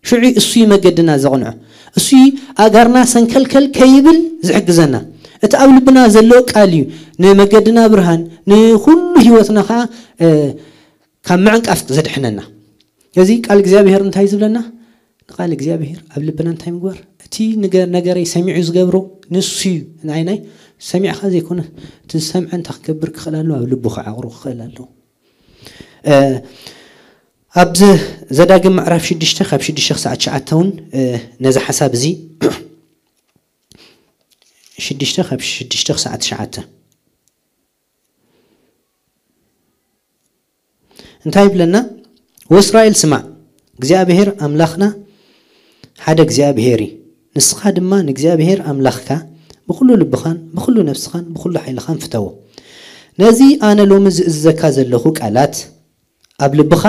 ሽዑ እሱ እዩ መገድና ዘቕንዖ። እሱ እዩ ኣጋርና ሰንከልከል ከይብል ዝሕግዘና። እቲ ኣብ ልብና ዘሎ ቃል እዩ ንመገድና ብርሃን፣ ንኹሉ ህይወትና ኸዓ ካብ ምዕንቃፍ ዘድሕነና። እዚ ቃል እግዚኣብሔር እንታይ ዝብለና? ንቃል እግዚኣብሔር ኣብ ልብና እንታይ ምግባር? እቲ ንገ- ነገረይ ሰሚዑ ዝገብሮ ንሱ እዩ። ናይ ናይ ሰሚዕካ ዘይኮነ፣ እቲ ዝሰምዐ እንታይ ክገብር ክኽእል ኣለዎ? ኣብ ልቡ ክዓቕሮ ክኽእል ኣለዎ። ኣብዚ ዘዳግም ምዕራፍ ሽዱሽተ ካብ ሽዱሽተ ክሳዕ ትሽዓተ እውን ነዚ ሓሳብ እዚ ሽዱሽተ ካብ ሽዱሽተ ክሳዕ ትሽዓተ እንታይ ይብለና? ወእስራኤል ስማዕ፣ እግዚኣብሔር ኣምላኽና ሓደ እግዚኣብሔር እዩ። ንስኻ ድማ ንእግዚኣብሔር ኣምላኽካ ብኹሉ ልብኻን ብኹሉ ነፍስኻን ብኹሉ ሓይልኻን ፍተዎ። ነዚ ኣነ ሎሚ ዝእዝዘካ ዘለኹ ቃላት ኣብ ልብኻ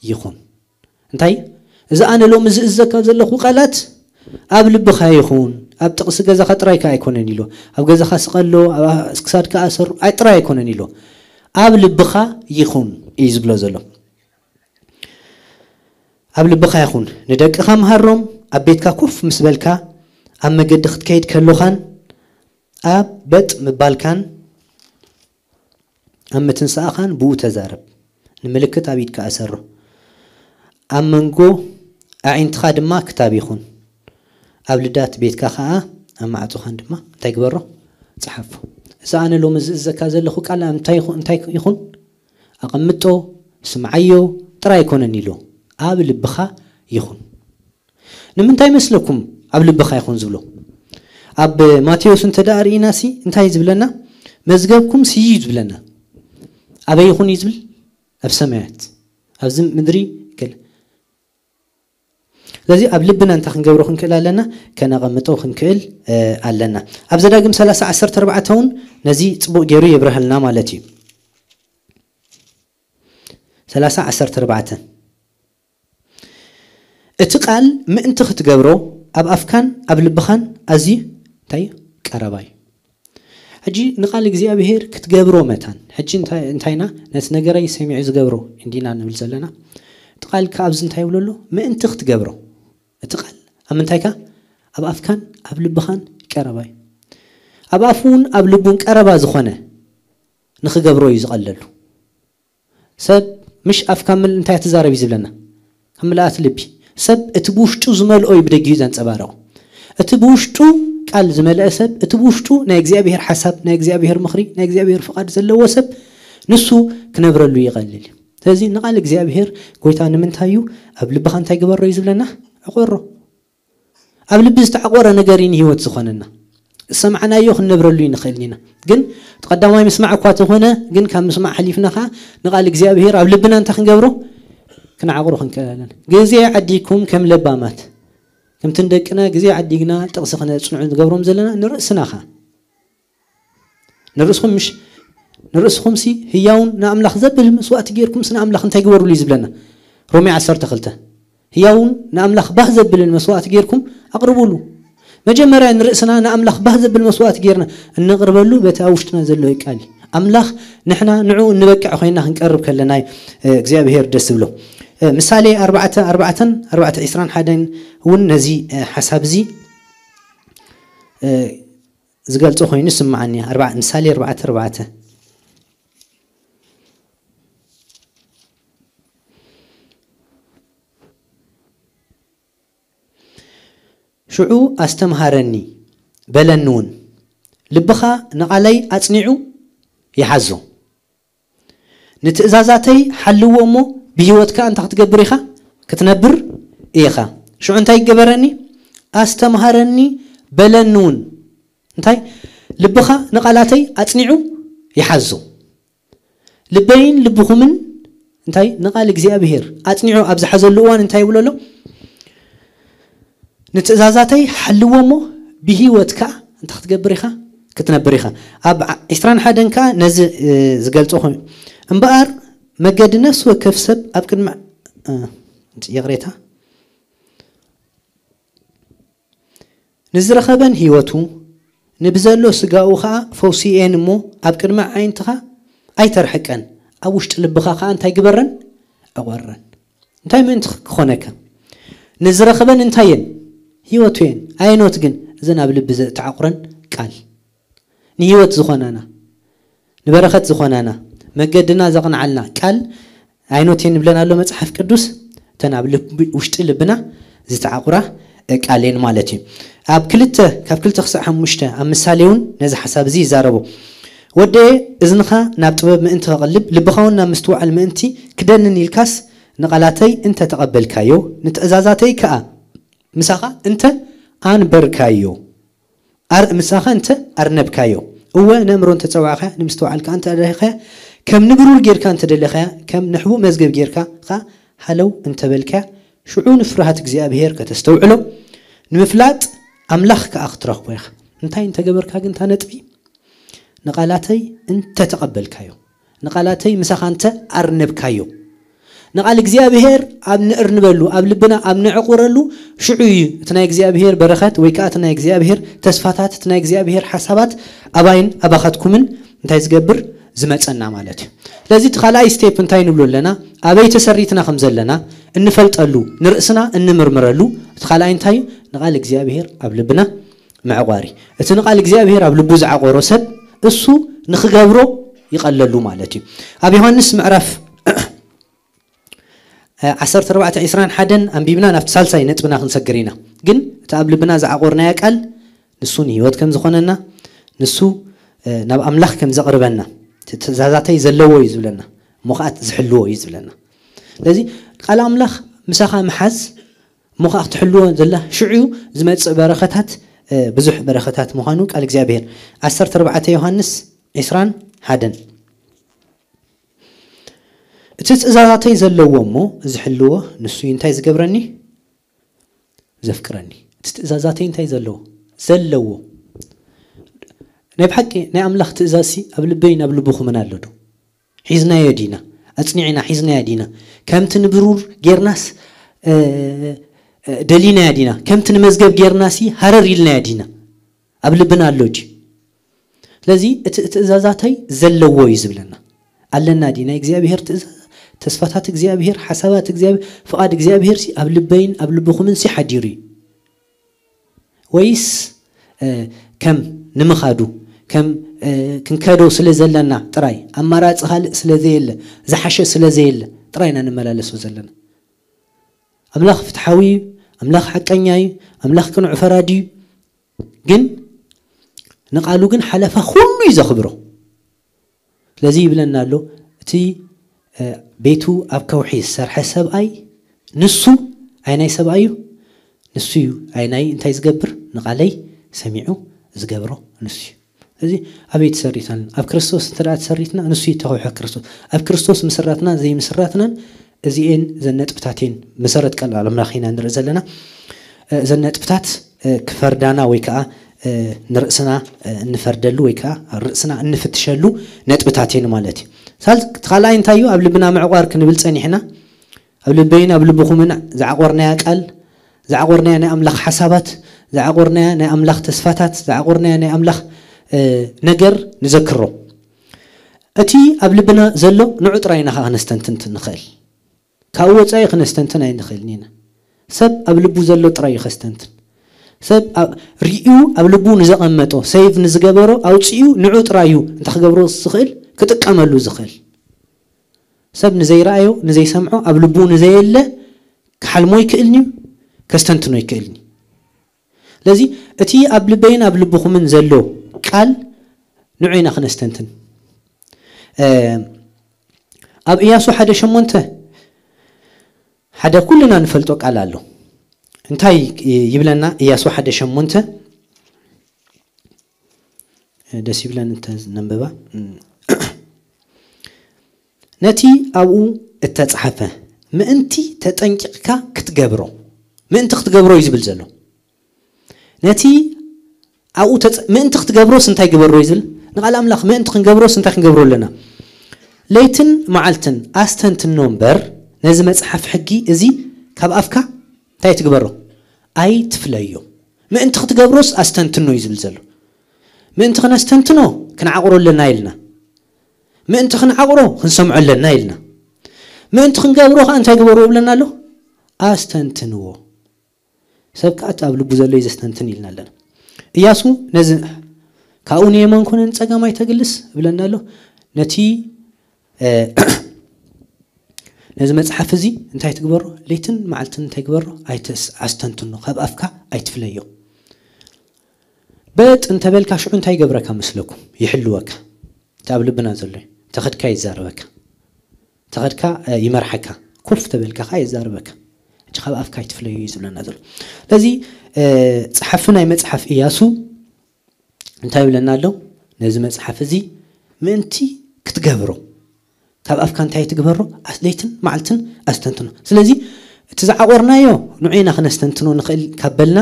ይኹን። እንታይ? እዚ ኣነ ሎሚ ዝእዘካ ዘለኹ ቃላት ኣብ ልብኻ ይኹን። ኣብ ጥቕሲ ገዛኻ ጥራይ ከኣ ኣይኮነን ኢሉ። ኣብ ገዛኻ ስቐሎ፣ ኣብ ክሳድካ ኣሰር ኣይ ጥራይ ኣይኮነን ኢሉ። ኣብ ልብኻ ይኹን እዩ ዝብሎ ዘሎ። ኣብ ልብኻ ይኹን። ንደቅኻ ምሃሮም፣ ኣብ ቤትካ ኮፍ ምስ በልካ፣ ኣብ መገዲ ክትከይድ ከሎኻን ኣብ በጥ ምባልካን ኣብ ምትንሳእኻን ብኡ ተዛረብ። ንምልክት ኣብ ኢድካ ኣሰሮ። ኣብ መንጎ ኣዒንትኻ ድማ ክታብ ይኹን። ኣብ ልዳት ቤትካ ኸኣ ኣብ ማዕጾኻን ድማ እንታይ ግበሮ? ጸሓፎ። እዚ ኣነ ሎሚ ዝእዘካ ዘለኹ ቃል እንታይ ይኹ- እንታይ ይኹን? ኣቐምጦ፣ ስምዓዮ ጥራይ ኣይኮነን ኢሉ። ኣብ ልብኻ ይኹን። ንምንታይ መስለኩም ኣብ ልብኻ ይኹን ዝብሎ? ኣብ ማቴዎስ እንተ ደኣ ርኢና ሲ እንታይ ዝብለና? መዝገብኩም ስዩ ዝብለና። ኣበይ ይኹን እዩ ዝብል? ኣብ ሰማያት። ኣብዚ ምድሪ ገለ። ስለዚ ኣብ ልብና እንታይ ክንገብሮ ክንክእል ኣለና? ከነቐምጦ ክንክእል ኣለና። ኣብ ዘዳግም ሰላሳ ዓሰርተ ኣርባዕተ እውን ነዚ ጽቡቕ ገይሩ የብርሃልና ማለት እዩ። ሰላሳ ዓሰርተ ኣርባዕተ እቲ ቃል ምእንቲ ክትገብሮ ኣብ ኣፍካን ኣብ ልብኻን ኣዝዩ እንታይ እዩ? ቀረባ እዩ። ሕጂ ንቃል እግዚኣብሔር ክትገብሮ መታን ሕጂ እንታይ እንታይና ነቲ ነገረይ ሰሚዑ ዝገብሮ እንዲና ንብል ዘለና? እቲ ቃል ከ ኣብዚ እንታይ ይብሎ ኣሎ? ምእንቲ ክትገብሮ እቲ ቃል ኣብ ምንታይካ? ኣብ ኣፍካን ኣብ ልብኻን ቀረባ እዩ። ኣብ ኣፉን ኣብ ልቡን ቀረባ ዝኾነ ንኽገብሮ እዩ ዝቐለሉ። ሰብ ምሽ ኣፍ ካብ ምል እንታይ ትዛረብ እዩ ዝብለና? ካብ ምልኣት ልቢ። ሰብ እቲ ብውሽጡ ዝመልኦ እዩ ብደጊኡ ዘንጸባርቕ። እቲ ብውሽጡ ቃል ዝመልአ ሰብ፣ እቲ ብውሽጡ ናይ እግዚኣብሔር ሓሳብ፣ ናይ እግዚኣብሔር ምኽሪ፣ ናይ እግዚኣብሔር ፍቓድ ዘለዎ ሰብ፣ ንሱ ክነብረሉ ይቐልል እዩ። ስለዚ ንቓል እግዚኣብሔር ጎይታ ንምንታይ እዩ ኣብ ልብኻ እንታይ ግበሮ እዩ ዝብለና? ዕቆሮ። ኣብ ልቢ ዝተዓቆረ ነገር እዩ ንህይወት ዝኾነና። ዝሰማዕናዮ ክንነብረሉ ይንኽእል ኢና። ግን እቲ ቀዳማይ ምስማዕ እኳ ተኾነ፣ ግን ካብ ምስማዕ ሓሊፍና ኸዓ ንቓል እግዚኣብሔር ኣብ ልብና እንታይ ክንገብሮ? ክንዓቕሮ ክንክእል ኣለና። ግዜ ዓዲግኩም ከም ለባማት፣ ከምቲ ንደቅና ግዜ ዓዲግና ጥቕሲ ክነጽንዑ ንገብሮም ዘለና ንርእስና ኸዓ። ንርእስኹም ምሽ ንርእስኹምሲ ህያውን ንኣምላኽ ዘብል መስዋእቲ ጌርኩምስ ንኣምላኽ እንታይ ግበሩሉ እዩ ዝብለና? ሮሜ ዓሰርተ ክልተ ህያውን ንኣምላኽ ባህ ዘብልን መስዋእቲ ጌርኩም ኣቕርቡሉ። መጀመርያ ንርእስና ንኣምላኽ ባህ ዘብል መስዋእቲ ጌርና እነቕርበሉ በቲ ኣብ ውሽጥና ዘሎ እዩ ቃል እዩ። ኣምላኽ ንሕና ንዕኡ እንበቅዕ ኮይንና ክንቀርብ ከለና እዩ እግዚኣብሄር ደስ ዝብሎ። ምሳሌ ኣርባዕተ ኣርባዕተን ኣርባዕተ ዕስራን ሓደን እውን ነዚ ሓሳብ እዚ ዝገልጾ ኮይኑ ይስምዓኒ። ኣርባ- ምሳሌ ኣርባዕተ ኣርባዕተ ሽዑ ኣስተምሃረኒ በለኒ እውን፣ ልብኻ ንቓለይ ኣጽኒዑ ይሓዞ። ንትእዛዛተይ ሓልዎ እሞ ብህይወትካ እንታይ ክትገብር ኢኻ? ክትነብር ኢኻ። ሽዑ እንታይ ይገበረኒ? ኣስተምሃረኒ በለኒ እውን። እንታይ? ልብኻ ንቓላተይ ኣጽኒዑ ይሓዞ። ልበይን ልብኹምን እንታይ ንቓል እግዚኣብሄር ኣጽኒዑ ኣብ ዝሓዘሉ እዋን እንታይ ይብሎ ኣሎ? ንትእዛዛተይ ሓልዎ እሞ ብህይወትካ እንታይ ክትገብር ኢኻ? ክትነብር ኢኻ። ኣብ ዓ- ዕስራን ሓደን ከኣ ነዚ እ፣ ዝገልጾ ኮይኑ እምበኣር መገዲ ነፍሲ ወከፍ ሰብ ኣብ ቅድሚ እ፣ ይቕሬታ። ንዝረኸበን ህይወቱ፣ ንብዘሎ ስጋኡ ኸኣ ፈውሲ እየን እሞ፣ ኣብ ቅድሚ ኣዒንትኻ ኣይተርሕቀን፣ ኣብ ውሽጢ ልብኻ ኸኣ እንታይ ግበረን? ዕቖረን። እንታይ ምእንቲ ክኾነካ? ንዝረኸበን እንታይ እየን? ህይወቱ እየን። ኣየኖት ግን? እዘን ኣብ ልቢ ዘተዓቑረን ቃል። ንህይወት ዝኾናና፣ ንበረኸት ዝኾናና፣ መገድና ዘቕንዓልና ቃል ኣይኖት እየን ይብለና ኣሎ መጽሓፍ ቅዱስ። እተን ኣብ ልቢ፣ ውሽጢ ልብና ዝተዓቑራ ቃል እየን ማለት እዩ። ኣብ ክልተ፣ ካብ ክልተ ክሳዕ ሓሙሽተ ኣብ ምሳሌ እውን ነዚ ሓሳብ እዚ ይዛረቡ። "ወደየ፣ እዝንኻ ናብ ጥበብ ምእንቲ ከቕልብ፣ ልብኻ እውን ናብ ምስትውዓል ምእንቲ ክደንን ኢልካስ፣ ንቓላተይ እንተ ተቐበልካዮ፣ ንትእዛዛተይ ከኣ ምሳኻ እንተ ኣንበርካዮ፣ ኣር-፣ ምሳኻ እንተ ኣርነብካዮ፣ እወ፣ ነእምሮ እንተ ጸዋዕኻያ፣ ንምስትውዓል ከኣ እንተ ኣድረኽኻያ፣ ከም ንብሩር ጌርካ እንተ ደለኻያ፣ ከም ንሕቡእ መዝገብ ጌርካ ከኣ ሃለው እንተ በልካያ፣ ሽዑ ንፍርሃት እግዚኣብሄር ከተስተውዕሎ፣ ንምፍላጥ ኣምላኽ ከኣ ክትረኽቦ ኢኻ። እንታይ እንተ ገበርካ ግን እታ ነጥቢ? ንቓላተይ እንተ ተቐበልካዮ፣ ንቓላተይ ምሳኻ እንተ ኣርነብካዮ፣ ንቓል እግዚኣብሄር ኣብ ንእርንበሉ፣ ኣብ ልብና ኣብ ነዕቑረሉ፣ ሽዑ እዩ እቲ ናይ እግዚኣብሄር በረኸት ወይ ከኣ እቲ ናይ እግዚኣብሄር ተስፋታት፣ እቲ ናይ እግዚኣብሄር ሓሳባት ኣባይን ኣባኻትኩምን እንታይ ዝገብር? ዝመጸና ማለት እዩ። ስለዚ እቲ ካልኣይ ስቴፕ እንታይ ንብሎ ኣለና? ኣበይ ተሰሪትና ከም ዘለና እንፈልጠሉ፣ ንርእስና እንምርምረሉ፣ እቲ ካልኣይ እንታይ እዩ? ንቓል እግዚኣብሄር ኣብ ልብና ምዕቋር እዩ። እቲ ንቓል እግዚኣብሄር ኣብ ልቡ ዝዓቆሮ ሰብ እሱ ንኽገብሮ ይቐለሉ ማለት እዩ። ኣብ ዮሃንስ ምዕራፍ ዓሰርተ ኣርባዕተ ዕስራን ሓደን ኣንቢብና ናብቲ ሳልሳይ ነጥብና ክንሰግር ኢና። ግን እቲ ኣብ ልብና ዝዓቆርናዮ ቃል ንሱ ንህይወት ከም ዝኾነና፣ ንሱ፣ እ፣ ናብ ኣምላኽ ከም ዘቕርበና፣ እቲ ትእዛዛተይ ዘለዎ እዩ ዝብለና፣ እሞ ኸኣ ዝሕልዎ እዩ ዝብለና። ስለዚ ቃል ኣምላኽ ምሳኻ ምሓዝ፣ እሞ ኸኣ ክትሕልዎ ዘላ ሽዑ ዝመጽእ በረኸታት፣ እ፣ ብዙሕ በረኸታት ምዃኑ ቃል እግዚኣብሔር። ዓሰርተ ኣርባዕተ ዮሃንስ ዕስራን ሓደን። "እቲ ትእዛዛተይ ዘለዎ እሞ ዝሕልዎ ንሱ እዩ እንታይ ዝገብረኒ? ዘፍቅረኒ።" እቲ ትእዛዛተይ እንታይ ዘለዎ? ዘለዎ። ናይ ብሓቂ ናይ ኣምላኽ ትእዛዝሲ ኣብ ልበይን ኣብ ልብኹምን ኣሎ ዶ? ሒዝናዮ ዲና? ኣጽኒዕና ሒዝናዮ ዲና? ከምቲ ንብሩር ጌርናስ፣ እ፣ እ፣ ደሊናዮ ዲና? ከምቲ ንመዝገብ ጌርናሲ ሃረር ኢልናዮ ዲና? ኣብ ልብና ኣሎ ድዩ? ስለዚ እቲ ትእዛዛተይ ዘለዎ እዩ ዝብለና። ኣለና ድዩ ናይ እግዚኣብሔር ትእዛዝ? ተስፋታት እግዚኣብሔር፣ ሓሳባት እግዚኣብሔር፣ ፍቓድ እግዚኣብሔር ሲ ኣብ ልበይን ኣብ ልብኹምን ሲ ሓዲሩ እዩ? ወይስ፣ እ፣ ከም ንምኻዱ፣ ከም፣ እ፣ ክንከዶ ስለ ዘለና ጥራይ፣ ኣማራጺ ካልእ ስለ ዘየለ፣ ዝሓሸ ስለ ዘየለ ጥራይ ኢና ንመላለሶ ዘለና? ኣምላኽ ፍትሓዊ እዩ፣ ኣምላኽ ሓቀኛ እዩ፣ ኣምላኽ ቅኑዕ ፈራዲ እዩ። ግን ንቓሉ ግን ሓለፋ ኩሉ እዩ ዘኽብሮ። ስለዚ ይብለና ኣሎ፣ እቲ፣ እ፣ ቤቱ ኣብ ከውሒ ዝሰርሐ ሰብኣይ፣ ንሱ ኣይናይ ሰብኣይ እዩ፣ ንሱ እዩ ኣይናይ እንታይ ዝገብር? ንቓለይ ሰሚዑ ዝገብሮ ንሱ እዩ። እዚ ኣበይ ተሰሪትና? ኣብ ክርስቶስ እንተ ደኣ ተሰሪትና፣ ንሱ እዩ ተኸውሒ ክርስቶስ። ኣብ ክርስቶስ ምስራትና ዘይምስራትናን እዚኤን ዘን ነጥብታት እየን መሰረት ቃል ኣምላኽ ኢና ንርኢ ዘለና። እ፣ ዘን ነጥብታት፣ እ፣ ክፈርዳና ወይ ከኣ፣ እ፣ ንርእስና፣ እ፣ እንፈርደሉ ወይ ከኣ ርእስና እንፍትሸሉ ነጥብታት እየን ማለት እዩ። ሳል-፣ እቲ ካልኣይ እንታይ እዩ? ኣብ ልብና ምዕቋር ክንብል ጸኒሕና። ኣብ ልበይን ኣብ ልብኹምን ዝዓቆርናያ ቃል፣ ዝዓቆርናያ ናይ ኣምላኽ ሓሳባት፣ ዝዓቆርናያ ናይ ኣምላኽ ተስፋታት፣ ዝዓቆርናያ ናይ ኣምላኽ፣ እ፣ ነገር ንዘክሮ። እቲ ኣብ ልብና ዘሎ ንዑ ጥራይ ኢና ከኣ ክነስተንትን ንኽእል። ካብኡ ወጻኢ ክነስተንትን ኣይንኽእልን ኢና። ሰብ ኣብ ልቡ ዘሎ ጥራይ እዩ ከስተንትን። ሰብ ኣብ፣ ርእዩ ኣብ ልቡ ንዘቐመጦ፣ ሰይቭ ንዝገበሮ ኣውጺኡ ንዑ ጥራይ እዩ እንተ ክገብሮ ዝኽእል፣ ክጥቀመሉ ዝኽእል። ሰብ ንዘይረኣዮ፣ ንዘይሰምዖ፣ ኣብ ልቡ ንዘየለ ክሓልሞ ኣይክእልን እዩ፣ ከስተንትኖ ኣይክእልን እዩ። ስለዚ እቲ ኣብ ልበይን ኣብ ልብኹምን ዘሎ ቃል ንዑ ኢና ክነስተንትን። እ፣ ኣብ ኢያሱ ሓደ ሸሞንተ ሓደ ኩልና ንፈልጦ ቃል ኣሎ። እንታይ ይብለና? ኢያሱ ሓደ ሸሞንተ፣ ደስ ይብለን እንተ ነንበባ። "ነቲ ኣብኡ እተጻሕፈ ምእንቲ ተጠንቂቕካ ክትገብሮ፣ ምእንቲ ክትገብሮ እዩ ዝብል ዘሎ። ነቲ ኣብኡ ተጸ-፣ ምእንቲ ክትገብሮስ እንታይ ግበሮ?" እዩ ዝብል። ንቓል ኣምላኽ ምእንቲ ክንገብሮስ እንታይ ክንገብሮ ኣለና? "ለይትን መዓልትን ኣስተንትኖ እምበር፣ ነዚ መጽሓፍ ሕጊ እዚ ኣብ ኣፍካ እንታይ ትግበሮ? ኣይትፍለዮ። ምእንቲ ክትገብሮስ ኣስተንትኖ እዩ ዝብል ዘሎ። ምእንቲ ክነስተንትኖ ክንዓቕሮ ኣለና ኢልና። ምእንቲ ክንዓቕሮ ክንሰምዖ ኣለና ኢልና። ምእንቲ ክንገብሮ ከዓ እንታይ ግበርዎ ብለና ኣሎ? ኣስተንትንዎ። ሰብ ከዓ እቲ ኣብ ልቡ ዘሎ እዩ ዘስተንትን ኢልና ኣለና። እያሱ ነዚ ካብኡ ንየማን ኮነ ንጸጋም ኣይተግልስ ብለና ኣሎ። ነቲ ነዚ መጽሓፍ እዚ እንታይ ትግበሮ? ለይትን መዓልትን እንታይ ግበሮ? ኣይተስ ኣስተንትኖ፣ ካብ ኣፍካ ኣይትፍለዮ። በጥ እንተበልካ ሽዑ እንታይ ይገብረካ መስለኩም? ይሕልወካ። እቲ ኣብ ልብና ዘሎ እዩ። ተኸድካ ይዛረበካ። ተኸድካ ይመርሓካ። ኮፍ ተበልካ ከዓ ይዛረበካ። ሕጂ ካብ ኣፍካ ኣይትፍለዮ እዩ ዝብለና ዘሎ። ስለዚ ጸሓፊ ናይ መጽሓፍ እያሱ እንታይ ይብለና ኣሎ? ነዚ መጽሓፍ እዚ ምእንቲ ክትገብሮ ካብ ኣፍካ እንታይ ትግበሮ? ለይትን መዓልትን ኣስተንትኖ። ስለዚ እቲ ዝዓቆርናዮ ንዑ ኢና ክነስተንትኖ ንኽእል ካብ በልና፣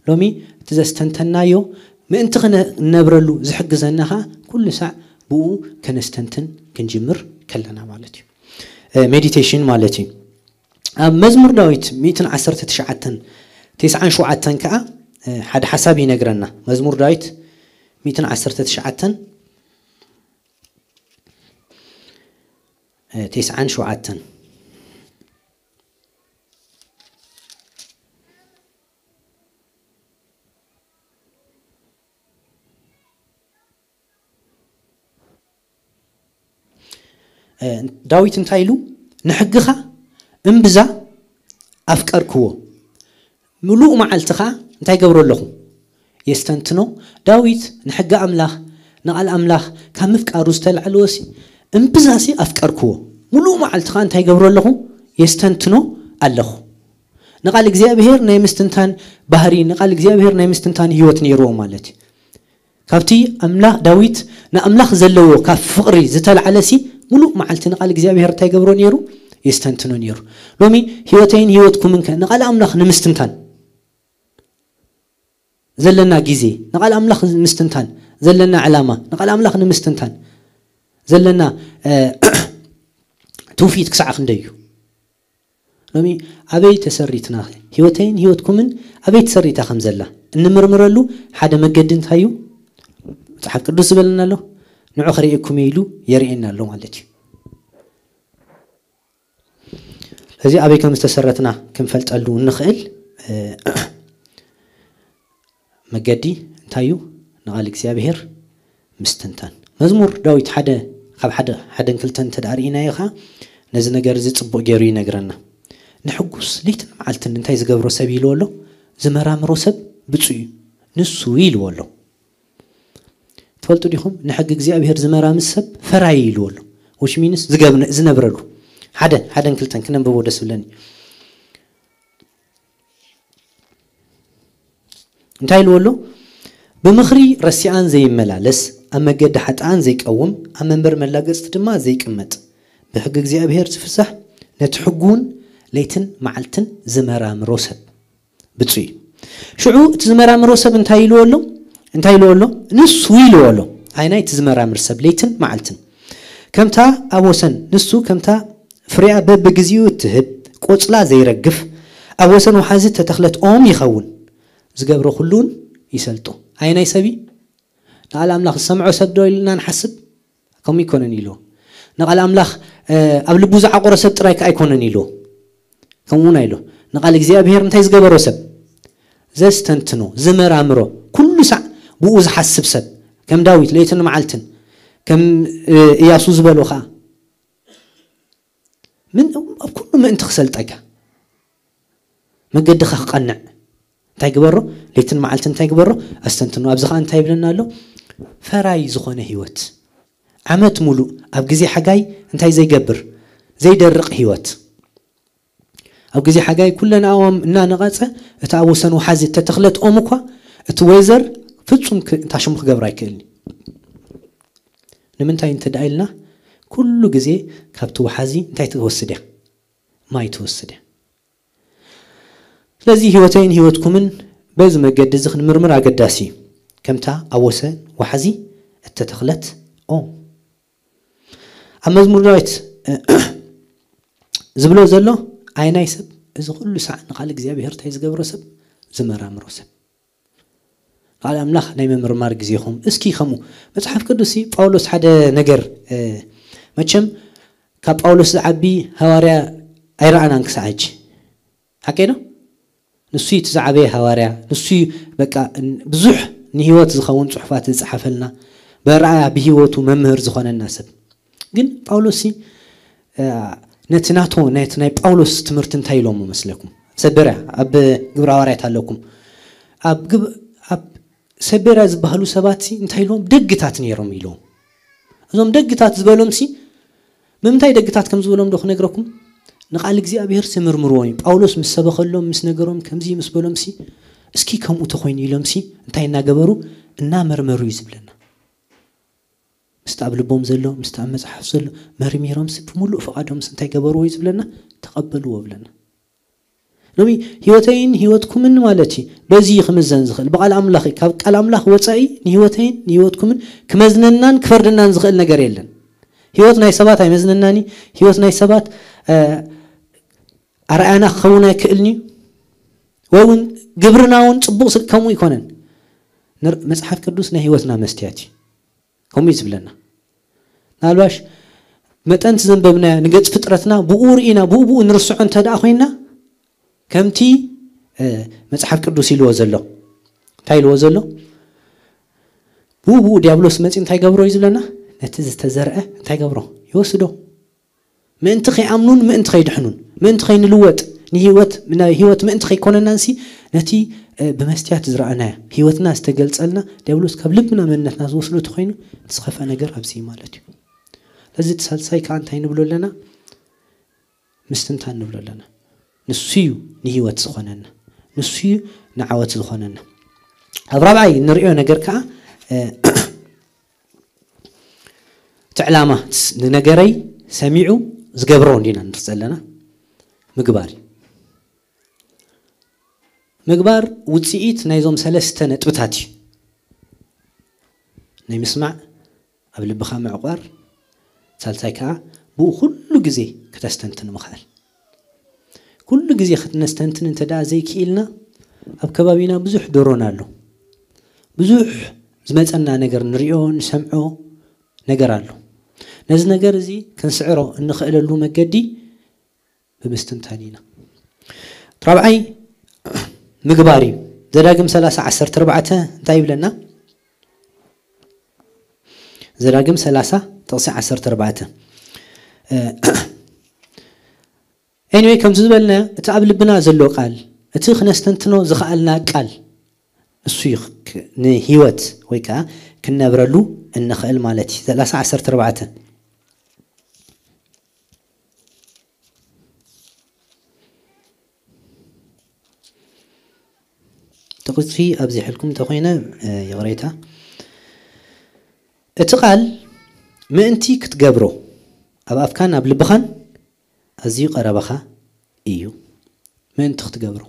ሎሚ እቲ ዘስተንተናዮ ምእንቲ ክነብረሉ ዝሕግዘና ኸዓ ኩሉ ሳዕ ብኡ ከነስተንትን ክንጅምር ከለና ማለት እዩ። ሜዲቴሽን ማለት እዩ። ኣብ መዝሙር ዳዊት ሚእትን ዓሰርተ ትሽዓተን ተስዓን ሸውዓተን ከዓ ሓደ ሓሳብ ይነግረና። መዝሙር ዳዊት ሚእትን ዓሰርተ ትሽዓተን ተስዓን ሸውዓተን። ዳዊት እንታይ ኢሉ? ንሕግኻ እምብዛ ኣፍቀርክዎ፣ ምሉእ መዓልቲ ኸዓ እንታይ ገብሮ ኣለኹ? የስተንትኖ። ዳዊት ንሕጊ ኣምላኽ፣ ንቓል ኣምላኽ ካብ ምፍቃሩ ዝተላዕለወሲ እምብዛሲ ኣፍቀርክዎ፣ ምሉእ መዓልቲ ኸዓ እንታይ ገብሮ ኣለኹ? የስተንትኖ ኣለኹ። ንቓል እግዚኣብሔር ናይ ምስትንታን ባህሪ፣ ንቓል እግዚኣብሔር ናይ ምስትንታን ህይወት ነይርዎ ማለት እዩ። ካብቲ ኣምላኽ፣ ዳዊት ንኣምላኽ ዘለዎ ካብ ፍቕሪ ዝተላዕለሲ ምሉእ መዓልቲ ንቓል እግዚኣብሔር እንታይ ገብሮ ነይሩ? የስተንትኖ ነይሩ። ሎሚ ህይወተይን ህይወትኩምን ከ ንቓል ኣምላኽ ንምስትንታን ዘለና ግዜ፣ ንቓል ኣምላኽ ንምስትንታን ዘለና ዕላማ፣ ንቓል ኣምላኽ ንምስትንታን ዘለና ትውፊት ክሳዕ ክንደይ እዩ? ሎሚ ኣበይ ተሰሪትና? ህይወተይን ህይወትኩምን ኣበይ ተሰሪታ ከም ዘላ እንምርምረሉ ሓደ መገዲ እንታይ እዩ? መጽሓፍ ቅዱስ ዝበለና ኣሎ፣ ንዑ ክርእየኩም ኢሉ የርእየና ኣሎ ማለት እዩ። እዚ ኣበይ ከም ዝተሰረትና ክንፈልጠሉ እንኽእል መገዲ እንታይ እዩ? ንቓል እግዚኣብሔር ምስትንታን። መዝሙር ዳዊት ሓደ ካብ ሓደ ሓደን ክልተን እንተ ደኣ ርኢናዮ ኸዓ ነዚ ነገር እዚ ጽቡቕ ገይሩ ይነግረና። ንሕጉስ ለይትን መዓልትን እንታይ ዝገብሮ ሰብ ኢልዎ ኣሎ? ዝመራምሮ ሰብ ብፁዕ እዩ ንሱ ኢልዎ ኣሎ። ትፈልጡ ዲኹም? ንሕጊ እግዚኣብሔር ዝመራምስ ሰብ ፈራይ ኢልዎ ኣሎ። Which means ዝነብረሉ ሓደ ሓደን ክልተን ክነንብቦ ደስ ብለኒ። እንታይ ኢልዎ ኣሎ? ብምኽሪ ረሲኣን ዘይመላለስ፣ ኣብ መገዲ ሓጥኣን ዘይቀውም፣ ኣብ መንበር መላገጽቲ ድማ ዘይቅመጥ፣ ብሕጊ እግዚኣብሔር ዝፍሳሕ፣ ነቲ ሕጉውን ለይትን መዓልትን ዝመራምሮ ሰብ ብፁዕ እዩ። ሽዑ እቲ ዝመራምሮ ሰብ እንታይ ኢልዎ ኣሎ? እንታይ ኢልዎ ኣሎ? ንሱ ኢልዎ ኣሎ። ኣይናይ እቲ ዝመራምር ሰብ ለይትን መዓልትን ከምታ ኣብ ወሰን ንሱ ከምታ ፍሬኣ በብግዜኡ እትህብ ቆጽላ ዘይረግፍ ኣብ ወሰን ወሓዚ እተተኽለት ኦም ይኸውን። ዝገብሮ ኩሉን ይሰልጦ። ኣይናይ ሰብ እዩ? ንቓል ኣምላኽ ዝሰምዖ ሰብ ዶ ኢልና ንሓስብ? ከምኡ ኣይኮነን ኢልዎ። ንቓል ኣምላኽ ኣብ ልቡ ዝዓቆረ ሰብ ጥራይ ከኣ ኣይኮነን ኢልዎ። ከምኡ እውን ኣይሎ። ንቓል እግዚኣብሔር እንታይ ዝገበሮ ሰብ? ዘስተንትኖ፣ ዝመራምሮ፣ ኩሉ ሳዕ ብኡ ዝሓስብ ሰብ፣ ከም ዳዊት ለይትን መዓልትን፣ ከም እያሱ ዝበሎ ኸዓ ምን ኣብ ኩሉ ምእንቲ ክሰልጠካ መገድኻ ክቐንዕ እንታይ ግበሮ? ለይትን መዓልትን እንታይ ግበሮ? ኣስተንትኖ። ኣብዚ ኸዓ እንታይ ይብለና ኣሎ? ፈራይ ዝኾነ ህይወት፣ ዓመት ሙሉእ ኣብ ግዜ ሓጋይ እንታይ ዘይገብር? ዘይደርቕ ህይወት። ኣብ ግዜ ሓጋይ ኩለን ኣእዋም እናነቐጸ፣ እቲ ኣብ ወሰን ወሓዚ እተተኽለት ኦም እኳ እቲ ወይዘር ፍጹም ክ-፣ እታ ሽሙ ክገብር ኣይክእልን እዩ። ንምንታይ እንተ ደኣ ኢልና፣ ኩሉ ግዜ ካብቲ ወሓዚ እንታይ ትወስድ እያ? ማይ ትወስድ እያ። ስለዚ ህይወተይን ህይወትኩምን በዚ መገዲ እዚ ክንምርምር ኣገዳሲ እዩ። ከምታ ኣብ ወሰን ወሓዚ እተተኽለት ኦም። ኣብ መዝሙር ዳዊት ዝብሎ ዘሎ ኣይናይ ሰብ እዚ ኩሉ ሳዕ ንቃል እግዚኣብሔር እንታይ ዝገብሮ ሰብ? ዝመራምሮ ሰብ። ቃል ኣምላኽ ናይ ምምርማር ግዜኹም እስኪ ከምኡ። መጽሓፍ ቅዱስ ሲ ጳውሎስ ሓደ ነገር መቸም ካብ ጳውሎስ ዝዓቢ ሃዋርያ ኣይረኣናን ክሳዕ ሕጂ። ሓቀይ ነው። ንሱ እቲ ዝዓበየ ሃዋርያ ንሱ በቃ ብዙሕ ንህይወት ዝኸውን ጽሑፋት ዝጸሓፈልና፣ በረኣያ ብህይወቱ መምህር ዝኾነና ሰብ። ግን ጳውሎስ ሲ ነቲ ናቶ ነቲ ናይ ጳውሎስ ትምህርቲ እንታይ ኢሎሞ መስለኩም? ሰበርያ ኣብ ግብረ ሃዋርያት ኣለኩም። ኣብ ግብ ኣብ ሰበርያ ዝበሃሉ ሰባት ሲ እንታይ ኢሎም? ደግታት ነይሮም ኢሎም። እዞም ደግታት ዝበሎም ሲ ምምንታይ ደግታት ከም ዝበሎም ዶ ክነግረኩም? ንቃል እግዚኣብሔር ሲ ምርምርዎም እዩ። ጳውሎስ ምስ ሰበኸሎም ምስ ነገሮም ከምዚ ምስ በሎም ሲ እስኪ ከምኡ ተኮይኑ ኢሎም ሲ እንታይ እናገበሩ እናመርመሩ እዩ ዝብለና። ምስቲ ኣብ ልቦም ዘሎ ምስቲ ኣብ መጽሓፍ ዘሎ መርሚሮም ሲ ብምሉእ ፍቓዶም ሲ እንታይ ገበርዎ እዩ ዝብለና? ተቐበልዎ ብለና። ሎሚ ህይወተይን ህይወትኩምን ማለት እዩ በዚ እዩ ክምዘን ዝኽእል። ብቃል ኣምላኽ እዩ። ካብ ቃል ኣምላኽ ወፃኢ ንህይወተይን ንህይወትኩምን ክመዝነናን ክፈርደናን ዝኽእል ነገር የለን። ህይወት ናይ ሰባት ኣይመዝነናን እዩ። ህይወት ናይ ሰባት ኣርኣያና ክኸውን ኣይክእልን እዩ። ወይ እውን ግብርና እውን ፅቡቅ ስል ከምኡ ይኮነን። መፅሓፍ ቅዱስ ናይ ህይወትና መስትያት እዩ። ከምኡ እዩ ዝብለና። ናልባሽ መጠንቲ ዘንበብናዮ ንገጽ ፍጥረትና ብኡ ርኢና ብኡ ብኡ ንርስዖ እንተ ደኣ ኮይና ከምቲ መጽሓፍ ቅዱስ ኢልዎ ዘሎ እንታይ ኢልዎ ዘሎ? ብኡ ብኡ ዲያብሎስ መጺ እንታይ ገብሮ እዩ ዝብለና? ነቲ ዝተዘርአ እንታይ ገብሮ? ይወስዶ። ምእንቲ ከይኣምኑን ምእንቲ ከይድሕኑን ምእንቲ ከይንልወጥ ንህይወት ናይ ህይወት ምእንቲ ከይኮነናንሲ ነቲ ብመስትያት ዝረኣናዮ ህይወትና ዝተገልጸልና ዲያብሎስ ካብ ልብና መንነትና ዝወስዶ ተኮይኑ እቲ ዝኸፍአ ነገር ኣብዚ እዩ ማለት እዩ። ስለዚ እቲ ሳልሳይ ከዓ እንታይ ንብሎ ኣለና? ምስትንታን ንብሎ ኣለና። ንሱ እዩ ንህይወት ዝኾነና፣ ንሱ እዩ ንዓወት ዝኾነና። ኣብ ራብዓይ እንሪኦ ነገር ከዓ እቲ ዕላማ ንነገረይ ሰሚዑ ዝገብሮ እንዲና ንርኢ ዘለና ምግባር እዩ። ምግባር ውፅኢት ናይዞም ሰለስተ ነጥብታት እዩ። ናይ ምስማዕ፣ ኣብ ልብኻ ምዕቋር፣ ሳልሳይ ከዓ ብኡ ኩሉ ግዜ ክተስተንትን ምኽኣል። ኩሉ ግዜ ክትነስተንትን እንተ ደኣ ዘይክኢልና ኣብ ከባቢና ብዙሕ ዶሮን ኣሎ። ብዙሕ ዝመፀና ነገር ንሪኦ ንሰምዖ ነገር ኣሎ። ነዚ ነገር እዚ ክንስዕሮ እንኽእለሉ መገዲ ብምስትንታን ኢና። ራብዓይ ምግባር እዩ። ዘዳግም ሰላሳ ዓሰርተ ኣርባዕተ እንታይ ይብለና? ዘዳግም ሰላሳ ጥቕሲ ዓሰርተ ኣርባዕተ። Anyway ከምዚ ዝበልና እቲ ኣብ ልብና ዘሎ ቃል እቲ ክነስተንትኖ ዝኸኣልና ቃል ንሱ እዩ ንህይወት ወይ ከዓ ክንነብረሉ እንኽእል ማለት እዩ። ሰላሳ ዓሰርተ ኣርባዕተ ጥቕሲ ኣብዚሕልኩም እንተኾይነ ይቕሬታ። እቲ ቃል ምእንቲ ክትገብሮ ኣብ ኣፍካን ኣብ ልብኻን ኣዝዩ ቀረባኻ እዩ። ምእንቲ ክትገብሮ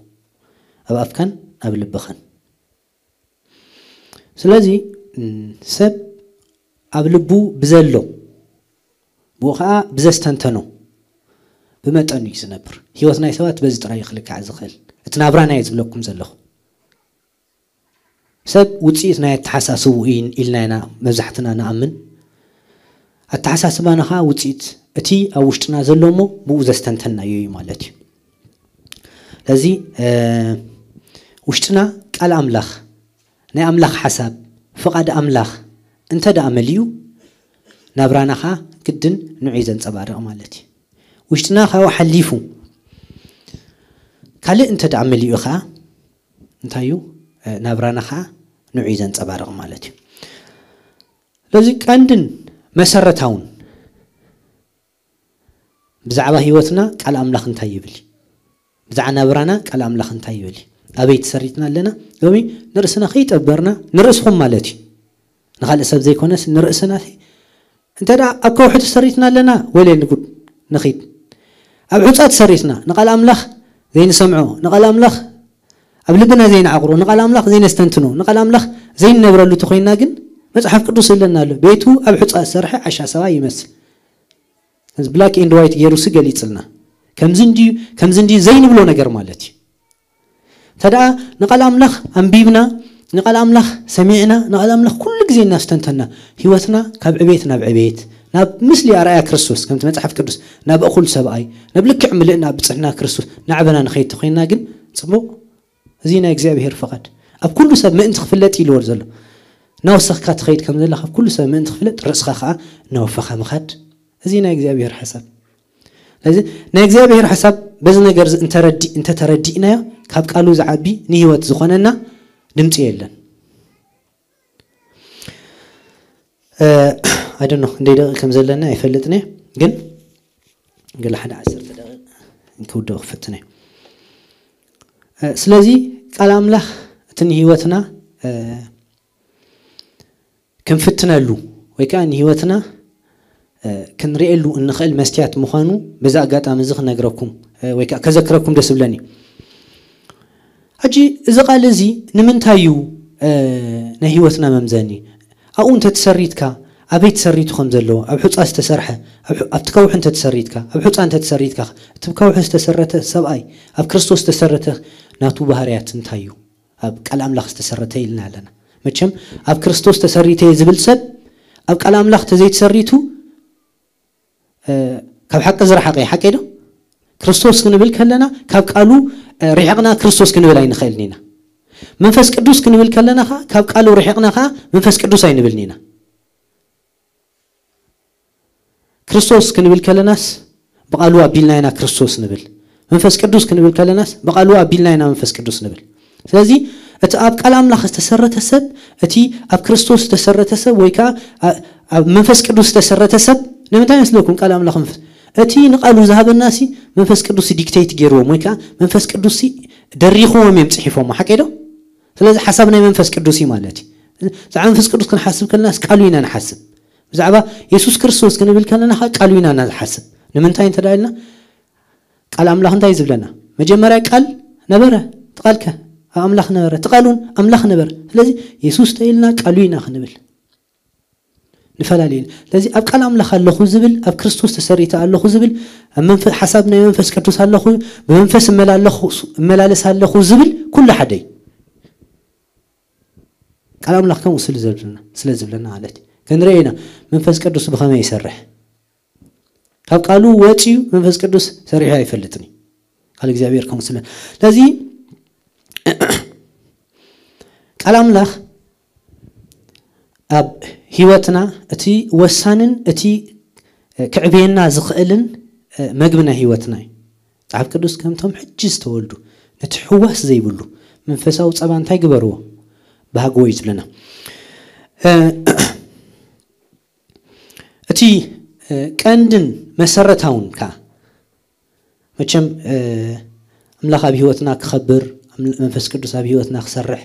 ኣብ ኣፍካን ኣብ ልብኻን። ስለዚ ሰብ ኣብ ልቡ ብዘሎ ብኡ ከዓ ብዘስተንተኖ ብመጠኑ እዩ ዝነብር። ህይወት ናይ ሰባት በዚ ጥራይ እዩ ክልካዕ ዝኽእል። እቲ ናብራና እየ ዝብለኩም ዘለኹ። ሰብ ውፅኢት ናይ ኣተሓሳስቡ እዩ ኢልና ኢና መብዛሕትና ንኣምን። ኣተሓሳስባና ከዓ ውፅኢት እቲ ኣብ ውሽጥና ዘሎ እሞ ብኡ ዘስተንተናዮ እዩ ማለት እዩ። ስለዚ ውሽጥና ቃል ኣምላኽ ናይ ኣምላኽ ሓሳብ ፍቓድ ኣምላኽ እንተ ደኣ መሊኡ ናብራና ከዓ ግድን ንዑ እዩ ዘንፀባርቕ ማለት እዩ። ውሽጥና ካብኡ ሓሊፉ ካልእ እንተ ደኣ መሊኡ ከዓ እንታይ እዩ ናብራና ከዓ ንዑ እዩ ዘንፀባርቕ ማለት እዩ። ስለዚ ቀንድን መሰረታውን ብዛዕባ ህይወትና ቃል ኣምላኽ እንታይ ይብል? ብዛዕባ ናብራና ቃል ኣምላኽ እንታይ ይብል? ኣበይ ተሰሪትና ኣለና? ሎሚ ንርእስና ከይጠበርና ንርእስኹም ማለት እዩ ንኻልእ ሰብ ዘይኮነስ ንርእስና እንተ ደኣ ኣብ ከውሒ ተሰሪትና ኣለና ወለ ንጉድ ንኺድ ኣብ ሑፃ ተሰሪትና ንቓል ኣምላኽ ዘይንሰምዖ ንቓል ኣምላኽ ኣብ ልብና ዘይንዓቕሮ ንቓል ኣምላኽ ዘይነስተንትኖ ንቓል ኣምላኽ ዘይንነብረሉ ተኮይንና ግን መፅሓፍ ቅዱስ ኣለና ኣሎ ቤቱ ኣብ ሑፃ ዝሰርሐ ዓሻ ሰባ ይመስል እዚ black and white ገይሩ ሲ ገሊፅልና ከምዚ እንድዩ ከምዚ እንድዩ ዘይንብሎ ነገር ማለት እዩ። እንተ ደኣ ንቓል ኣምላኽ ኣንቢብና፣ ንቓል ኣምላኽ ሰሚዕና፣ ንቓል ኣምላኽ ኩሉ ግዜ እናስተንተና፣ ህይወትና ካብ ዕቤት ናብ ዕቤት፣ ናብ ምስሊ ኣርኣያ ክርስቶስ፣ ከምቲ መጽሓፍ ቅዱስ ናብ እኹል ሰብኣይ፣ ናብ ልክዕ ምልእና ብጽሕና ክርስቶስ ናዕበና ንኸይድ ተኾይንና ግን ጽቡቕ። እዚ ናይ እግዚኣብሔር ፍቓድ። ኣብ ኩሉ ሰብ ምእንቲ ክፍለጥ ኢልዎ ዘሎ። እናወሰኽካ ትኸይድ ከም ዘለኻ፣ ኣብ ኩሉ ሰብ ምእንቲ ክፍለጥ፣ ርእስኻ ኸኣ እናወፈኻ ምኻድ። እዚ ናይ እግዚኣብሔር ሓሳብ። ስለዚ ናይ እግዚኣብሔር ሓሳብ በዚ ነገር እዚ እንተረዲ-፣ እንተተረዲእናዮ፣ ካብ ቃሉ ዝዓቢ ንህይወት ዝኾነና ድምፂ የለን። I don't know፣ ክንደይ ደቂቕ ከም ዘለና ኣይፈልጥን እየ፣ ግን ገለ ሓደ ዓሰርተ ደቂቕ ክውድኦ ክፍትን እየ። እ፣ ስለዚ ቃል ኣምላኽ እቲ ንህይወትና፣ እ፣ ክንፍትነሉ ወይ ከዓ ንህይወትና፣ እ፣ ክንርእየሉ እንኽእል መስትያት ምዃኑ በዚ ኣጋጣሚ እዚ ክነግረኩም፣ እ፣ ወይ ከዓ ከዘክረኩም ደስ ይብለኒ። ሕጂ እዚ ቃል እዚ ንምንታይ እዩ፣ እ፣ ናይ ህይወትና መምዘኒ? ኣብኡ እንተተሰሪትካ ኣበይ ተሰሪቱ ከም ዘለዎ፣ ኣብ ሑፃ ዝተሰርሐ፣ ኣብ ሑ-፣ ኣብቲ ከውሒ እንተተሰሪትካ፣ ኣብ ሑፃ እንተተሰሪትካ፣ እቲ ከውሒ ዝተሰረተ ሰብኣይ፣ ኣብ ክርስቶስ ዝተሰረተ ናቱ ባህርያት እንታይ እዩ? ኣብ ቃል ኣምላኽ ዝተሰረተ ኢልና ኣለና። መቸም ኣብ ክርስቶስ ተሰሪተ እየ ዝብል ሰብ ኣብ ቃል ኣምላኽ ተዘይተሰሪቱ፣ እ፣ ካብ ሓቂ ዝረሓቐ እዩ። ሓቂ ዶ? ክርስቶስ ክንብል ከለና ካብ ቃሉ፣ እ፣ ርሒቕና ክርስቶስ ክንብል ኣይንኽእልን ኢና። መንፈስ ቅዱስ ክንብል ከለና ኸዓ ካብ ቃሉ ርሒቕና ኸዓ መንፈስ ቅዱስ ኣይንብልን ኢና። ክርስቶስ ክንብል ከለናስ ብቓሉ ኣቢልና ኢና ክርስቶስ ንብል። መንፈስ ቅዱስ ክንብል ከለናስ ብቓሉ ኣቢልና ኢና መንፈስ ቅዱስ ንብል። ስለዚ እቲ ኣብ ቃል ኣምላኽ ዝተሰረተ ሰብ፣ እቲ ኣብ ክርስቶስ ዝተሰረተ ሰብ ወይ ከዓ ኣ-፣ ኣብ መንፈስ ቅዱስ ዝተሰረተ ሰብ ንምንታይ መስለኩም? ቃል ኣምላኽ መንፈስ፣ እቲ ንቓሉ ዝሃበናሲ መንፈስ ቅዱስ ዲክቴት ገይርዎም ወይ ከዓ መንፈስ ቅዱስ ደሪኽዎም እዮም ጽሒፎሞ። ሓቂ ዶ? ስለዚ ሓሳብ ናይ መንፈስ ቅዱስ እዩ ማለት እዩ። ብዛዕባ መንፈስ ቅዱስ ክንሓስብ ከለናስ ቃሉ ኢና ንሓስብ። ብዛዕባ የሱስ ክርስቶስ ክንብል ከለና ኸዓ ቃሉ ኢና ንሓስብ። ንምንታይ እንተ ደኣ ኢልና ቃል ኣምላኽ እንታይ እዩ ዝብለና? መጀመርያ ቃል ነበረ፣ እቲ ቃል ከ ኣብ ኣምላኽ ነበረ፣ እቲ ቃል እውን ኣምላኽ ነበረ። ስለዚ የሱስ ተኢልና ቃሉ ኢና ክንብል ንፈላለ ኢና። ስለዚ ኣብ ቃል ኣምላኽ ኣለኹ ዝብል፣ ኣብ ክርስቶስ ተሰሪተ ኣለኹ ዝብል፣ ኣብ መንፈ-፣ ሓሳብ ናይ መንፈስ ቅዱስ ኣለኹ፣ ብመንፈስ እመላለኹ-፣ እመላለስ ኣለኹ ዝብል ኩሉ ሓደ እዩ። ቃል ኣምላኽ ከምኡ ስለ ዝብለና፣ ስለ ዝብለና ማለት እዩ። ክንርኢ ኢና መንፈስ ቅዱስ ብኸመይ ይሰርሕ። ካብ ቃሉ ወፂኡ መንፈስ ቅዱስ ሰሪሑ ኣይፈልጥን እዩ። ቃል እግዚኣብሔር ከምኡ ስለ-፣ ስለዚ ቃል ኣምላኽ ኣብ ህይወትና እቲ ወሳንን እቲ ክዕብየና ዝኽእልን መግቢ ናይ ህይወትና እዩ። መጽሓፍ ቅዱስ ከምቶም ሕጂ ዝተወልዱ ነቲ ሕዋስ ዘይብሉ መንፈሳዊ ጸባ እንታይ ግበርዎ? ባህግዎ እዩ ዝብለና። እ፣ እቲ፣ እ፣ ቀንድን መሰረታውን ከኣ መቸም፣ እ፣ ኣምላኽ ኣብ ህይወትና ክኸብር፣ ኣም-፣ መንፈስ ቅዱስ ኣብ ህይወትና ክሰርሕ፣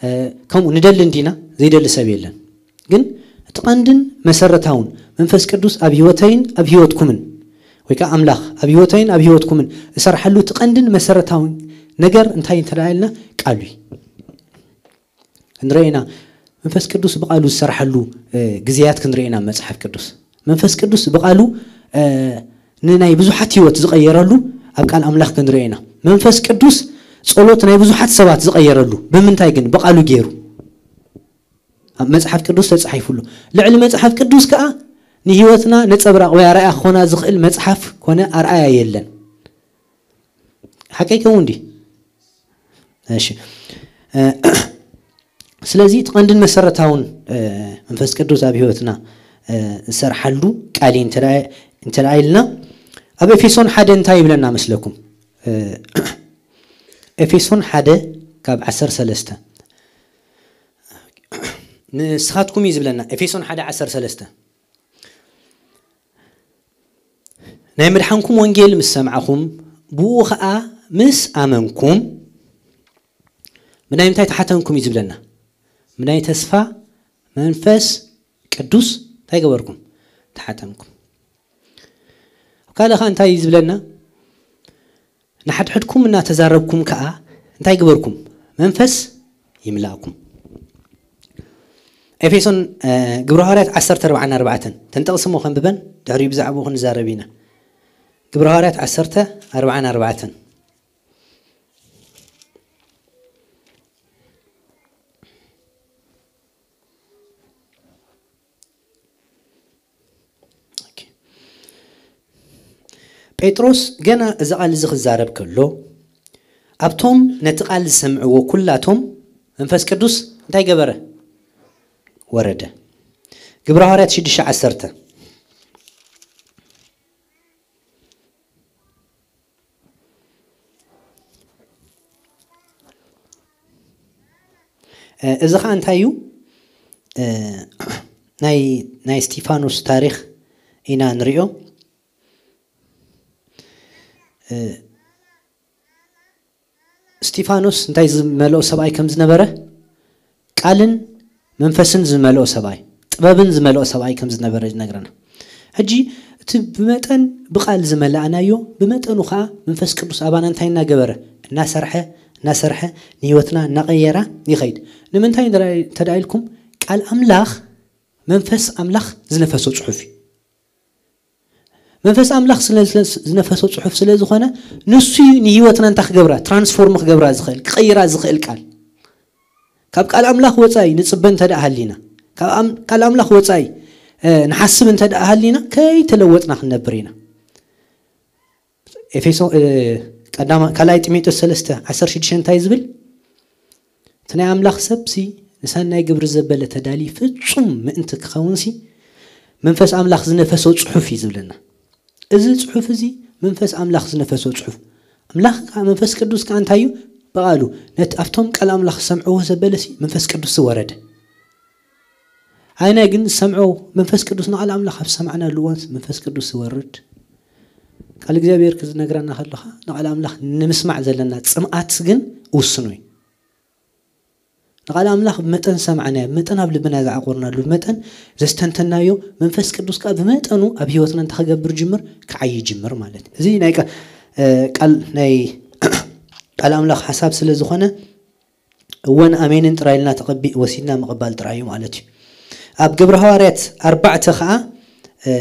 እ፣ ከምኡ ንደሊ እንዲና፣ ዘይደሊ ሰብ የለን። ግን እቲ ቀንድን መሰረታውን መንፈስ ቅዱስ ኣብ ህይወተይን ኣብ ህይወትኩምን ወይ ከዓ ኣምላኽ ኣብ ህይወተይን ኣብ ህይወትኩምን ዝሰርሓሉ እቲ ቀንድን መሰረታውን ነገር እንታይ እንተ ደኣ ኢልና ቃሉ እዩ። ክንርኢ ኢና። መንፈስ ቅዱስ ብቃሉ ዝሰርሓሉ፣ እ፣ ግዜያት ክንርኢ ኢና ኣብ መጽሓፍ ቅዱስ። መንፈስ ቅዱስ ብቃሉ፣ እ፣ ንናይ ብዙሓት ህይወት ዝቐየረሉ ኣብ ቃል ኣምላኽ ክንርኢ ኢና። መንፈስ ቅዱስ ጸሎት ናይ ብዙሓት ሰባት ዝቐየረሉ ብምንታይ ግን? ብቃሉ ገይሩ። ኣብ መጽሓፍ ቅዱስ ተጻሒፉ ኣሎ። ልዕሊ መጽሓፍ ቅዱስ ከኣ ንህይወትና ነጸብራቕ ወይ ኣርኣያ ክኾና ዝኽእል መጽሓፍ ኮነ ኣርኣያ የለን። ሓቀይ ከምኡ እንዲ? እሺ። እ፣ ስለዚ እቲ ቀንድን መሰረታውን፣ እ፣ መንፈስ ቅዱስ ኣብ ህይወትና፣ እ፣ ዝሰርሓሉ ቃል እዩ እንተ ደኣ፣ እንተ ደኣ ኢልና ኣብ ኤፌሶን ሓደ እንታይ ይብለና መስለኩም? እ፣ ኤፌሶን ሓደ ካብ ዓሰርተ ሰለስተ ንስኻትኩም እዩ ዝብለና። ኤፌሶን ሓደ ዓሰርተ ሰለስተ ናይ ምድሓንኩም ወንጌል ምስ ሰማዕኹም፣ ብኡ ኸኣ ምስ ኣመንኩም፣ ብናይ ምንታይ ተሓተምኩም እዩ ዝብለና? ብናይ ተስፋ መንፈስ ቅዱስ እንታይ ገበርኩም? ተሓተምኩም። ኣብ ካልእ ኸኣ እንታይ እዩ ዝብለና? ንሓድሕድኩም እናተዛረብኩም ከኣ እንታይ ግበርኩም? መንፈስ ይምላእኩም። ኤፌሶን፣ እ፣ ግብረ ሃዋርያት ዓሰርተ ኣርባዕተ ኣርባዕተ። ተን ጥቕሲ እሞ ከንብበን፣ ድሕሪኡ ብዛዕባኡ ክንዛረብ ኢና። ግብረ ሃዋርያት ዓሰርተ ኣርባዓን ኣርባዕተን። ኦኬ። ጴጥሮስ ገና እዚ ቃል እዚ ክዛረብ ከሎ፣ ኣብቶም ነቲ ቃል ዝሰምዕዎ ኩላቶም መንፈስ ቅዱስ እንታይ ገበረ? ወረደ። ግብረ ሃዋርያት ሽዱሽተ ዓሰርተ። እ፣ እዚ ኸዓ እንታይ እዩ? እ፣ ናይ፣ ናይ እስጢፋኖስ ታሪኽ ኢና ንሪኦ። እ፣ እስጢፋኖስ እንታይ ዝመልኦ ሰብኣይ ከም ዝነበረ፣ ቃልን መንፈስን ዝመልኦ ሰብኣይ፣ ጥበብን ዝመልኦ ሰብኣይ ከም ዝነበረ ይነግረና። ሕጂ እቲ ብመጠን ብቃል ዝመላእናዮ፣ ብመጠኑ ኸዓ መንፈስ ቅዱስ ኣባና እንታይ እናገበረ? እናሰርሐ፣ እናሰርሐ፣ ንህይወትና እናቐየራ ይኸይድ። ንምንታይ እንተ ደኣ ኢልኩም፣ ቃል ኣምላኽ መንፈስ ኣምላኽ ዝነፈሶ ጽሑፍ እዩ። መንፈስ ኣምላኽ ስለ፣ ስለ ዝነፈሶ ጽሑፍ ስለ ዝኾነ፣ ንሱ እዩ ንህይወትና እንታይ ክገብራ? ትራንስፎርም ክገብራ ዝኽእል፣ ክቐይራ ዝኽእል ቃል። ካብ ቃል ኣምላኽ ወጻኢ ንጽበ እንተ ደኣ ሃሊና፣ ካብ ኣም-፣ ቃል ኣምላኽ ወጻኢ፣ እ፣ ንሓስብ እንተ ደኣ ሃሊና፣ ከይተለወጥና ክንነብር ኢና። ኤፌሶ፣ እ፣ ቀዳማ-፣ ካልኣይ ጢሞቴዎስ ሰለስተ ዓሰርተ ሽዱሽተ እንታይ ዝብል? እቲ ናይ ኣምላኽ ሰብሲ ንሰናይ ግብሪ ዘበለ ተዳሊ ፍጹም ምእንቲ ክኸውንሲ፣ መንፈስ ኣምላኽ ዝነፈሶ ጽሑፍ እዩ ዝብለና። እዚ ጽሑፍ እዚ መንፈስ ኣምላኽ ዝነፈሶ ጽሑፍ። ኣምላኽ ከኣ፣ መንፈስ ቅዱስ ከኣ እንታይ እዩ? ብቓሉ፣ ነቲ ኣብቶም ቃል ኣምላኽ ዝሰምዕዎ ዘበለሲ መንፈስ ቅዱስ ዝወረደ። ኣይናይ ግን ዝሰምዖ መንፈስ ቅዱስ ንቓል ኣምላኽ ኣብ ዝሰማዕናሉ እዋን መንፈስ ቅዱስ ዝወርድ። ቃል እግዚኣብሔር ክዝነግረና ከለኻ ንቓል ኣምላኽ ንምስማዕ ዘለና ጽምኣት ግን ውስኑ እዩ። ንቓል ኣምላኽ ብመጠን ዝሰማዕናዮ፣ ብመጠን ኣብ ልብና ዝዓቆርናሉ፣ ብመጠን ዘስተንተናዮ መንፈስ ቅዱስ ከኣ ብመጠኑ ኣብ ህይወትና እንታይ ክገብር ጅምር? ክዓይ ጅምር ማለት እዩ። እዚ ናይ ቃ-፣ እ፣ ቃል ናይ ቃል ኣምላኽ ሓሳብ ስለ ዝኾነ እወን ኣሜንን ጥራይ ኢልና ተቐቢ-፣ ወሲድና ምቕባል ጥራይ እዩ ማለት እዩ። ኣብ ግብረ ሃዋርያት ኣርባዕተ ኸዓ፣ እ፣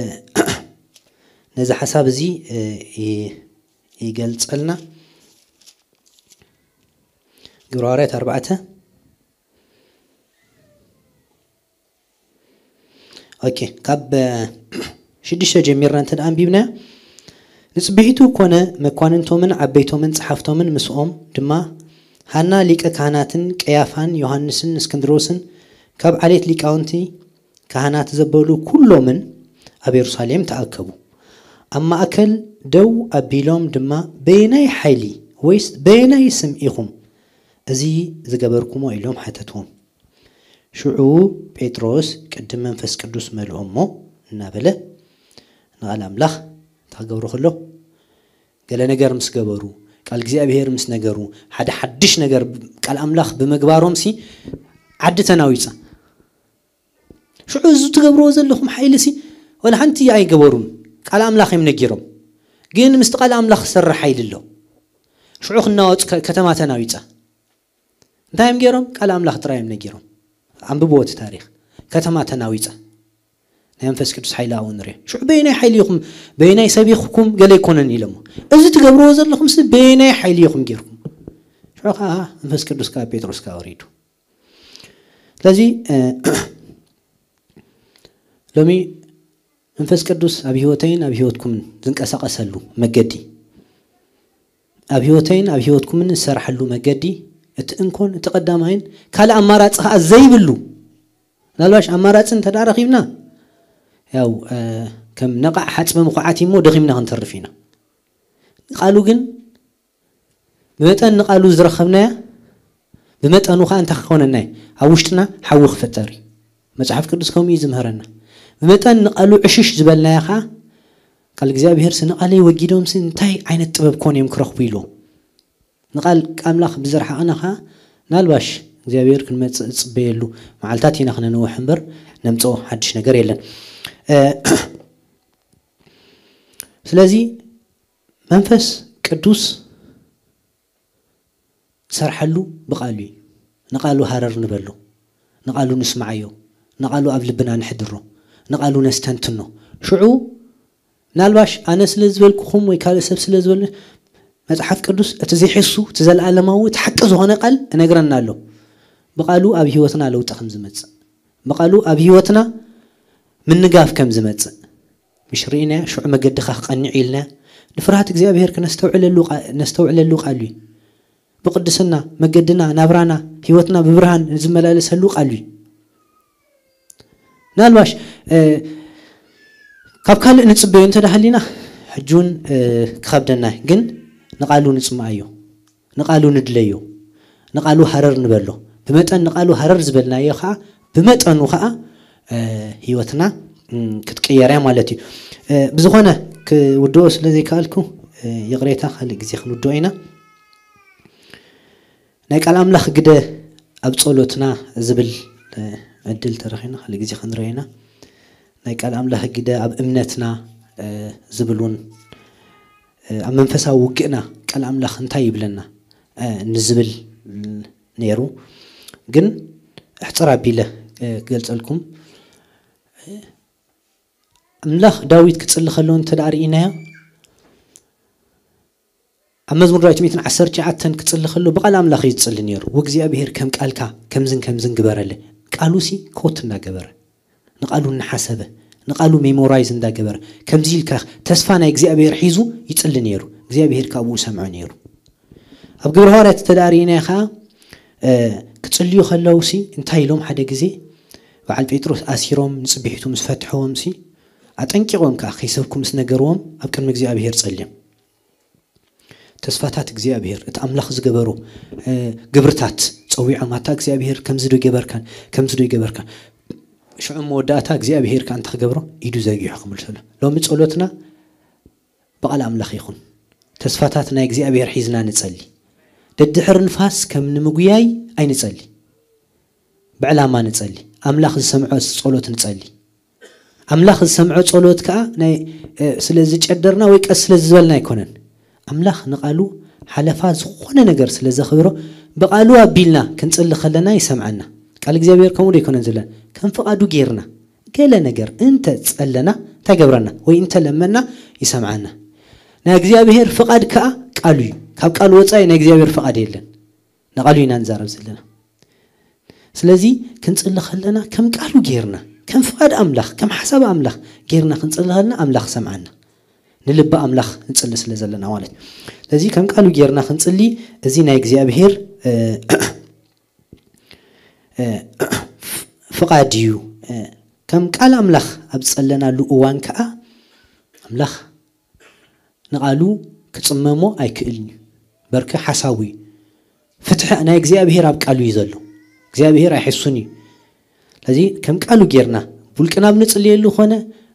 ነዚ ሓሳብ እዚ፣ እ፣ ይ-፣ ይገልጸልና። ግብረ ሃዋርያት ኣርባዕተ። ኦኬ፣ ካብ፣ እ፣ ሽዱሽተ ጀሚርና እንተ ደኣ ኣንቢብናዮ፣ ንጽብሒቱ ኮነ መኳንንቶምን ዓበይቶምን ጸሓፍቶምን ምስኦም ድማ ሃና ሊቀ ካህናትን ቀያፋን ዮሃንስን እስክንድሮስን ካብ ዓሌት ሊቃውንቲ ካህናት ዘበሉ ኩሎምን ኣብ የሩሳሌም ተኣከቡ። ኣብ ማእከል ደው ኣቢሎም ድማ፣ "በየናይ ሓይሊ ወይስ በየናይ ስም ኢኹም እዚ ዝገበርኩሞ?" ኢሎም ሓተትዎም። ሽዑ ጴጥሮስ ቅድም መንፈስ ቅዱስ መልኦ እሞ እናበለ ንቓል ኣምላኽ እንታይ ክገብሩ ከሎ፣ ገለ ነገር ምስ ገበሩ፣ ቃል እግዚኣብሔር ምስ ነገሩ፣ ሓደ ሓድሽ ነገር ቃል ኣምላኽ ብምግባሮምሲ ዓዲ ተናዊጻ። ሽዑ እዚ ትገብርዎ ዘለኹም ሓይሊሲ ዋላ ሓንቲ ኣይገበሩን። ቃል ኣምላኽ እዮም ነጊሮም። ግን ምስቲ ቃል ኣምላኽ ዝሰርሕ ሓይሊ ኣሎ። ሽዑ ክናወጽ ከ-፣ ከተማ ተናዊጻ። እንታይ እዮም ገይሮም? ቃል ኣምላኽ ጥራይ እዮም ነጊሮም። ኣንብብዎ እቲ ታሪኽ። ከተማ ተናዊጻ። ናይ መንፈስ ቅዱስ ሓይሊ ኣብኡ ንሪኦ። ሽዑ በየናይ ሓይሊ ኢኹም፣ በየናይ ሰብ ኢኹም ገለ ኣይኮነን ኢሎሞ። እዚ ትገብርዎ ዘለኹምሲ በየናይ ሓይሊ ኢኹም ጌርኩም? ሽዑ ኸዓ መንፈስ ቅዱስ ከኣ ጴጥሮስ ከኣ ወሪዱ። ስለዚ፣ እ፣ ሎሚ መንፈስ ቅዱስ ኣብ ህይወተይን ኣብ ህይወትኩምን ዝንቀሳቐሰሉ መገዲ፣ ኣብ ህይወተይን ኣብ ህይወትኩምን ዝሰርሓሉ መገዲ፣ እቲ እንኮን እቲ ቀዳማይን ካልእ ኣማራጺ ኸኣ ዘይብሉ፣ ምናልባሽ ኣማራጺ እንተ ደኣ ረኺብና፣ ያው፣ እ፣ ከም ነቓዕ ሓጽቢ ምኹዓት እሞ ደኺምና ክንተርፍ ኢና። ቃሉ ግን ብመጠን ንቃሉ ዝረኸብናያ፣ ብመጠኑ ኸዓ እንታይ ክኾነና እዩ? ኣብ ውሽጥና ሓዊ ክፍጠር እዩ። መጽሓፍ ቅዱስ ከምኡ እዩ ዝምህረና። ብመጠን ንቃሉ ዕሽሽ ዝበልናያ ኸዓ፣ ቃል እግዚኣብሔር ሲ ንቃለይ ወጊዶም ሲ እንታይ ዓይነት ጥበብ ኮን እዮም ክረኽቡ ኢሉ። ንቃል ኣምላኽ ብዝረሓቕና ኸዓ፣ ናልባሽ እግዚኣብሔር ክንመጽእ ዝጽበየሉ መዓልታት ኢና ክነንውሕ እምበር፣ ነምጽኦ ሓድሽ ነገር የለን። እ፣ ስለዚ መንፈስ ቅዱስ ዝሰርሓሉ ብቃሉ እዩ። ንቃሉ ሃረር ንበሎ፣ ንቃሉ ንስማዓዮ፣ ንቃሉ ኣብ ልብና ንሕድሮ፣ ንቃሉ ነስተንትኖ። ሽዑ ምናልባሽ ኣነ ስለ ዝበልኩኹም ወይ ካልእ ሰብ ስለ ዝበሉ፣ መጽሓፍ ቅዱስ እቲ ዘይሕሱ፣ እቲ ዘለኣለማዊ፣ እቲ ሓቂ ዝኾነ ቃል እነግረና ኣሎ። ብቓሉ ኣብ ህይወትና ለውጢ ከም ዝመጽእ፣ ብቓሉ ኣብ ህይወትና ምንጋፍ ከም ዝመጽእ ምሽ ርኢናዮ። ሽዑ መገድኻ ክቐንዕ ኢልና ንፍርሃት እግዚኣብሔር ክነስተውዕለሉ ቃ-፣ ነስተውዕለሉ ቃል እዩ። ብቅድስና መገድና፣ ናብራና፣ ህይወትና ብብርሃን ንዝመላለሰሉ ቃል እዩ። ምናልባሽ፣ እ፣ ካብ ካልእ ንጽበዮ እንተ ደኣ ሃሊና፣ ሕጂ እውን፣ እ፣ ክኸብደና፣ ግን ንቓሉ ንጽምኣዮ፣ ንቓሉ ንድለዮ፣ ንቓሉ ሃረር ንበሎ። ብመጠን ንቓሉ ሃረር ዝበልናዮ ኸኣ፣ ብመጠኑ ኸኣ፣ እ፣ ህይወትና፣ እም፣ ክትቅየር እያ ማለት እዩ። እ፣ ብዝኾነ፣ ክውድኦ ስለ ዘይከኣልኩ፣ እ፣ ይቕሬታ፣ ካልእ ግዜ ክንውድኦ ኢና። ናይ ቃል ኣምላኽ ግደ ኣብ ጸሎትና ዝብል፣ እ፣ ዕድል ተረኺብና፣ ካልእ ግዜ ክንሪኦ ኢና። ናይ ቃል ኣምላኽ ግደ ኣብ እምነትና፣ እ፣ ዝብል እውን፣ እ፣ ኣብ መንፈሳዊ ውግእና ቃል ኣምላኽ እንታይ ይብለና፣ እ፣ ንዝብል፣ እ፣ ነይሩ። ግን ኣሕጽር ኣቢለ፣ እ፣ ክገልጸልኩም። ኣምላኽ ዳዊት ክጽሊ ከሎ እንተ ደኣ ርኢናዮ፣ ኣብ መዝሙር ዳዊት ሚእትን ዓሰርተ ትሽዓተን ክጽሊ ከሎ ብቓል ኣምላኽ እዩ ዝጽሊ ነይሩ። "ወእግዚኣብሔር ከም ቃልካ ከምዝን ከምዝን ግበረለይ።" ቃሉሲ ኮት እናገበረ፣ ንቓሉ እናሓሰበ፣ ንቓሉ ሜሞራይዝ እንዳገበረ፣ ከምዚ ኢልካ ተስፋ ናይ እግዚኣብሔር ሒዙ ይጽሊ ነይሩ። እግዚኣብሔር ካብኡ ሰምዖ ነይሩ። ኣብ ግብረ ሃዋርያት እንተ ደኣ ርኢናዮ ኸኣ፣ እ፣ ክጽልዩ ከለውሲ እንታይ ኢሎም፣ ሓደ ግዜ በዓል ጴጥሮስ ኣሲሮም ንጽቢሒቱ ምስ ፈትሕዎምሲ፣ ኣጠንቂቖም ከኣ ከይሰብኩ ምስ ነገርዎም፣ ኣብ ቅድሚ እግዚኣብሔር ጸልዮም። ተስፋታት እግዚኣብሔር፣ እቲ ኣምላኽ ዝገበሮ፣ እ፣ ግብርታት ጸዊዖም፣ "ኣታ እግዚኣብሔር ከምዚ ዶ ይገበርካን፣ ከምዚ ዶ ይገበርካን?" ሽዑ መወዳእታ እግዚኣብሔር ከኣ እንታይ ክገብሮ? ኢዱ ዘርጊሑ ክምልሰሉ። ሎሚ ጸሎትና ብቓል ኣምላኽ ይኹን። ተስፋታት ናይ እግዚኣብሔር ሒዝና ንጸሊ። ደድሕሪ ንፋስ ከም ንምጉያይ ኣይንጸሊ። ብዕላማ ንጸሊ። ኣምላኽ ዝሰምዖ ጸሎት ንጸሊ። ኣምላኽ ዝሰምዖ ጸሎት ከኣ ናይ፣ እ፣ ስለ ዝጨደርና ወይ ቀስ ስለ ዝበልና ኣይኮነን። ኣምላኽ ንቓሉ ሓለፋ ዝኾነ ነገር ስለ ዘኽብሮ፣ ብቓሉ ኣቢልና ክንጽሊ ከለና ይሰምዓና። ቃል እግዚኣብሔር ከምኡ ዶ ኣይኮነን ዝብለና? ከም ፍቓዱ ጌርና ገለ ነገር እንተ ጸለና እንታይ ገብረና? ወይ እንተ ለመና ይሰምዓና። ናይ እግዚኣብሔር ፍቓድ ከኣ ቃሉ እዩ። ካብ ቃሉ ወጻኢ ናይ እግዚኣብሔር ፍቓድ የለን። ንቓሉ ኢና ንዛረብ ዘለና። ስለዚ ክንጽሊ ከለና ከም ቃሉ ጌርና፣ ከም ፍቓድ ኣምላኽ፣ ከም ሓሳብ ኣምላኽ ጌርና ክንጽሊ ከለና ኣምላኽ ይሰምዓና። ንልቢ ኣምላኽ ንጽሊ ስለ ዘለና ማለት እዩ። ስለዚ ከም ቃሉ ጌርና ክንጽሊ፣ እዚ ናይ እግዚኣብሔር፣ እ፣ እ፣ ፍቓድ እዩ። እ፣ ከም ቃል ኣምላኽ ኣብ ዝጸለናሉ እዋን ከኣ ኣምላኽ ንቓሉ ክጽመሞ ኣይክእልን እዩ። በርክ ሓሳቡ እዩ። ፍትሒ ናይ እግዚኣብሔር ኣብ ቃሉ እዩ ዘሎ። እግዚኣብሔር ኣይሕሱን እዩ። ስለዚ ከም ቃሉ ጌርና፣ ብውልቅና ኣብ ንጽልየሉ ኾነ፣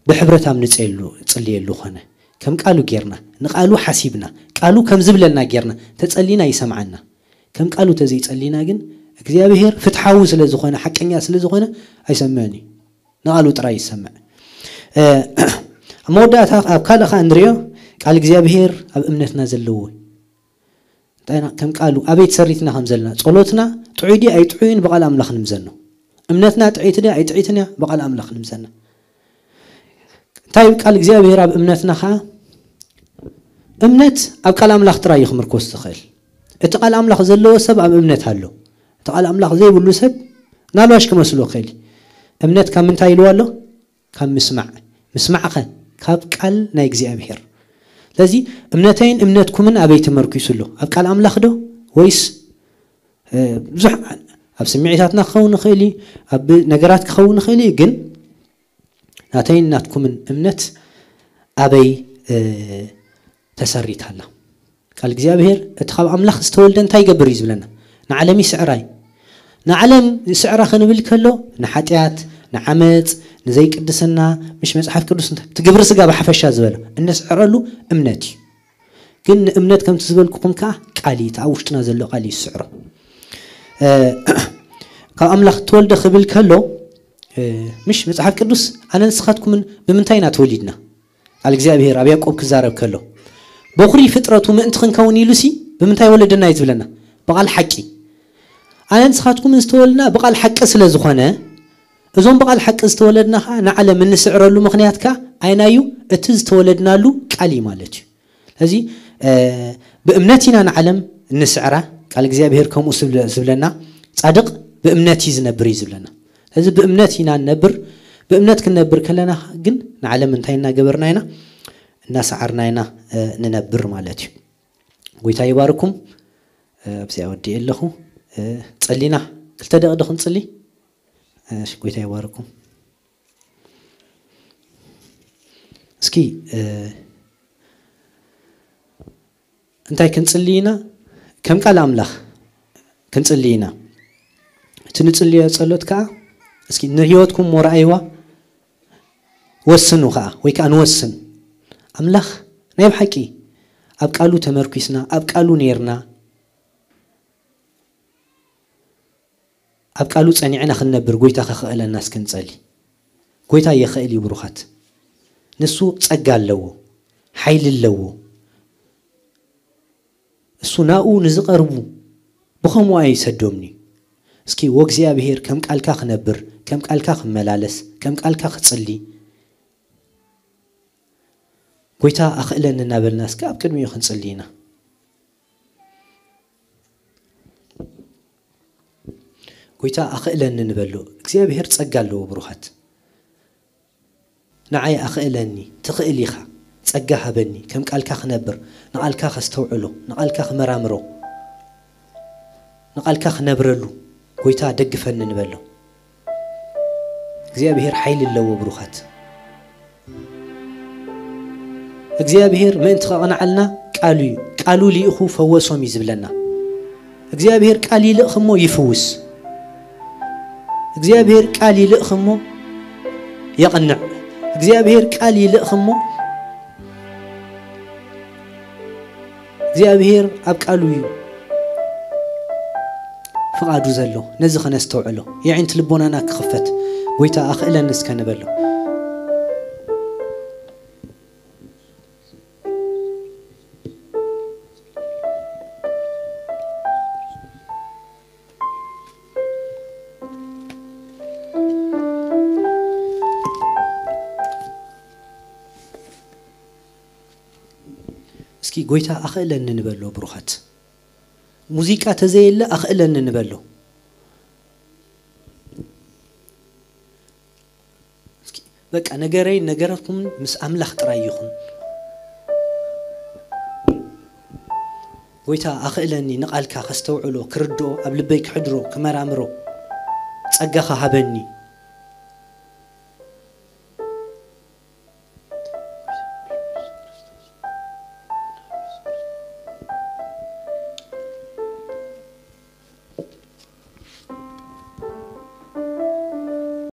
ብሕብረት ኣብ ንጽየሉ-፣ ጽልየሉ ኾነ፣ ከም ቃሉ ጌርና፣ ንቃሉ ሓሲብና፣ ቃሉ ከም ዝብለና ጌርና ተጸሊና ይሰምዓና። ከም ቃሉ ተዘይጸሊና ግን እግዚኣብሔር ፍትሓዊ ስለ ዝኾነ፣ ሓቀኛ ስለ ዝኾነ ኣይሰምዕን እዩ። ንቃሉ ጥራይ ይሰምዕ። እ፣ ኣብ መወዳእታ ኣብ ካልእ ኸኣ ንሪኦ፣ ቃል እግዚኣብሔር ኣብ እምነትና ዘለዎ። እንታይ ኢና ከም ቃሉ ኣበይ ተሰሪትና ከም ዘለና፣ ጸሎትና ጥዑይ ድዩ ኣይጥዑይን ብቃል ኣምላኽ ንምዘኖ። እምነትና ጥዕይቲ ድያ ኣይጥዕይትን እያ ብቃል ኣምላኽ ንምዘና። እንታይ ቃል እግዚኣብሔር ኣብ እምነትና ኸዓ፣ እምነት ኣብ ቃል ኣምላኽ ጥራይ እዩ ክምርኮስ ዝኽእል። እቲ ቃል ኣምላኽ ዘለዎ ሰብ ኣብ እምነት ኣሎ። እቲ ቃል ኣምላኽ ዘይብሉ ሰብ ምናልባሽ ክመስሎ ይኽእል እዩ። እምነት ካብ ምንታይ ኢልዋ ኣሎ? ካብ ምስማዕ። ምስማዕኸ? ካብ ቃል ናይ እግዚኣብሔር። ስለዚ እምነተይን እምነትኩምን ኣበይ ተመርኪሱ ኣሎ? ኣብ ቃል ኣምላኽ ዶ? ወይስ፣ እ፣ ብዙሕ ኣብ ስምዒታትና ክኸውን ይኽእል እዩ፣ ኣብ ነገራት ክኸውን ይኽእል እዩ፣ ግን ናተይን ናትኩምን እምነት ኣበይ፣ እ፣ ተሰሪታ ኣላ? ቃል እግዚኣብሔር፣ እቲ ካብ ኣምላኽ ዝተወልደ እንታይ ይገብር እዩ ዝብለና? ንዓለም ይስዕራ እዩ። ንዓለም ይስዕራ ክንብል ከሎ፣ ንሓጢኣት፣ ንዓመፅ፣ ንዘይቅድስና፣ ምሽ መጽሓፍ ቅዱስ እንታይ? እቲ ግብሪ ስጋ ብሓፈሻ ዝበሎ፣ እንስዕረሉ እምነት እዩ። ግን ንእምነት ከምቲ ዝበልኩኹም ከኣ ቃል እዩ፣ እቲ ኣብ ውሽጥና ዘሎ ቃል እዩ ዝስዕሮ። እ፣ ካብ ኣምላኽ ተወልደ ክብል ከሎ፣ እ፣ ምሽ መጽሓፍ ቅዱስ ኣነ ንስኻትኩምን ብምንታይ ኢና ተወሊድና? ቃል እግዚኣብሔር ኣብ ያዕቆብ ክዛረብ ከሎ፣ በኹሪ ፍጥረቱ ምእንቲ ክንከውን ኢሉሲ ብምንታይ ወለደና እዩ ዝብለና? ብቓል ሓቂ። ኣነ ንስኻትኩምን ዝተወልና ብቓል ሓቂ ስለ ዝኾነ፣ እዞም ብቓል ሓቂ ዝተወለድና ኸዓ ንዓለም እንስዕረሉ ምኽንያት ከኣ ኣይናዩ፣ እቲ ዝተወለድናሉ ቃል እዩ ማለት እዩ። ስለዚ ብእምነት ኢና ንዓለም እንስዕራ። ቃል እግዚኣብሔር ከምኡ ዝብለና፣ ጻድቕ ብእምነት እዩ ዝነብር እዩ ዝብለና። ስለዚ ብእምነት ኢና ንነብር። ብእምነት ክንነብር ከለና ግን ንዓለም እንታይ እናገበርና ኢና? እናሰዓርና ኢና ንነብር ማለት እዩ። ጎይታ ይባርኩም። ኣብዚኣ ወዲእ ኣለኹ። ጸሊና ክልተ ደቂ ዶ ክንጽሊ? ጎይታ ይባርኩም። እስኪ እንታይ ክንጽሊ ኢና? ከም ቃል ኣምላኽ ክንጽሊ ኢና። እቲ ንጽልዮ ጸሎት ከኣ እስኪ ንህይወትኩም ሞራኣይዋ ወስኑ ከኣ፣ ወይ ከኣ ንወስን። ኣምላኽ ናይ ብሓቂ ኣብ ቃሉ ተመርኪስና፣ ኣብ ቃሉ ኔርና፣ ኣብ ቃሉ ጸኒዕና ክንነብር ጎይታ ከኽእለና እስኪ ንጸሊ። ጎይታ የኽእል እዩ ብሩኻት። ንሱ ጸጋ ኣለዎ፣ ሓይሊ ኣለዎ። እሱ ናኡ ንዝቐርቡ ብኸምኡ ኣይሰዶምኒ። እስኪ ወእግዚኣብሔር ከም ቃልካ ክነብር፣ ከም ቃልካ ክመላለስ፣ ከም ቃልካ ክጽሊ፣ ጎይታ ኣኽእለኒ እናበልና እስኪ ኣብ ቅድሚኡ ክንጽሊ ኢና። ጎይታ ኣኽእለኒ ንበሎ። እግዚኣብሔር ጸጋ ኣለዎ ብሩኻት። ንዓይ ኣኽእለኒ፣ ትኽእል ኢኻ፣ ጸጋ ሃበኒ፣ ከም ቃልካ ክነብር፣ ንቓልካ ከስተውዕሎ፣ ንቓልካ ክመራምሮ፣ ንቓልካ ክነብረሉ፣ ጎይታ ደግፈኒ ንበሎ። እግዚኣብሔር ሓይሊ ኣለዎ ብሩኻት። እግዚኣብሔር ምእንቲ ከቕንዓልና ቃሉ እዩ። ቃሉ ልኢኹ ፈወሶም እዩ ዝብለና። እግዚኣብሔር ቃል ይልእኽ እሞ ይፍውስ። እግዚኣብሔር ቃል ይልእኽ እሞ የቕንዕ። እግዚኣብሔር ቃል ይልእኽ እሞ እግዚኣብሔር ኣብ ቃሉ እዩ ፍቓዱ ዘሎ። ነዚ ኸነስተውዕሎ፣ የዒንቲ ልቦናና ክኽፈት፣ ጎይታ ኣኽእለኒ እስከ ንበሎ። እስኪ ጎይታ ኣኽእለኒ ንበሎ ብሩኻት። ሙዚቃ ተዘየለ ኣኽእለኒ ንበሎ። እስኪ በቃ ነገረይ ነገረኩም ምስ ኣምላኽ ጥራይ ይኹን። ጎይታ ኣኽእለኒ ንቓልካ ከስተውዕሎ፣ ክርድኦ፣ ኣብ ልበይ ክሕድሮ፣ ክመራምሮ ጸጋኻ ሃበኒ።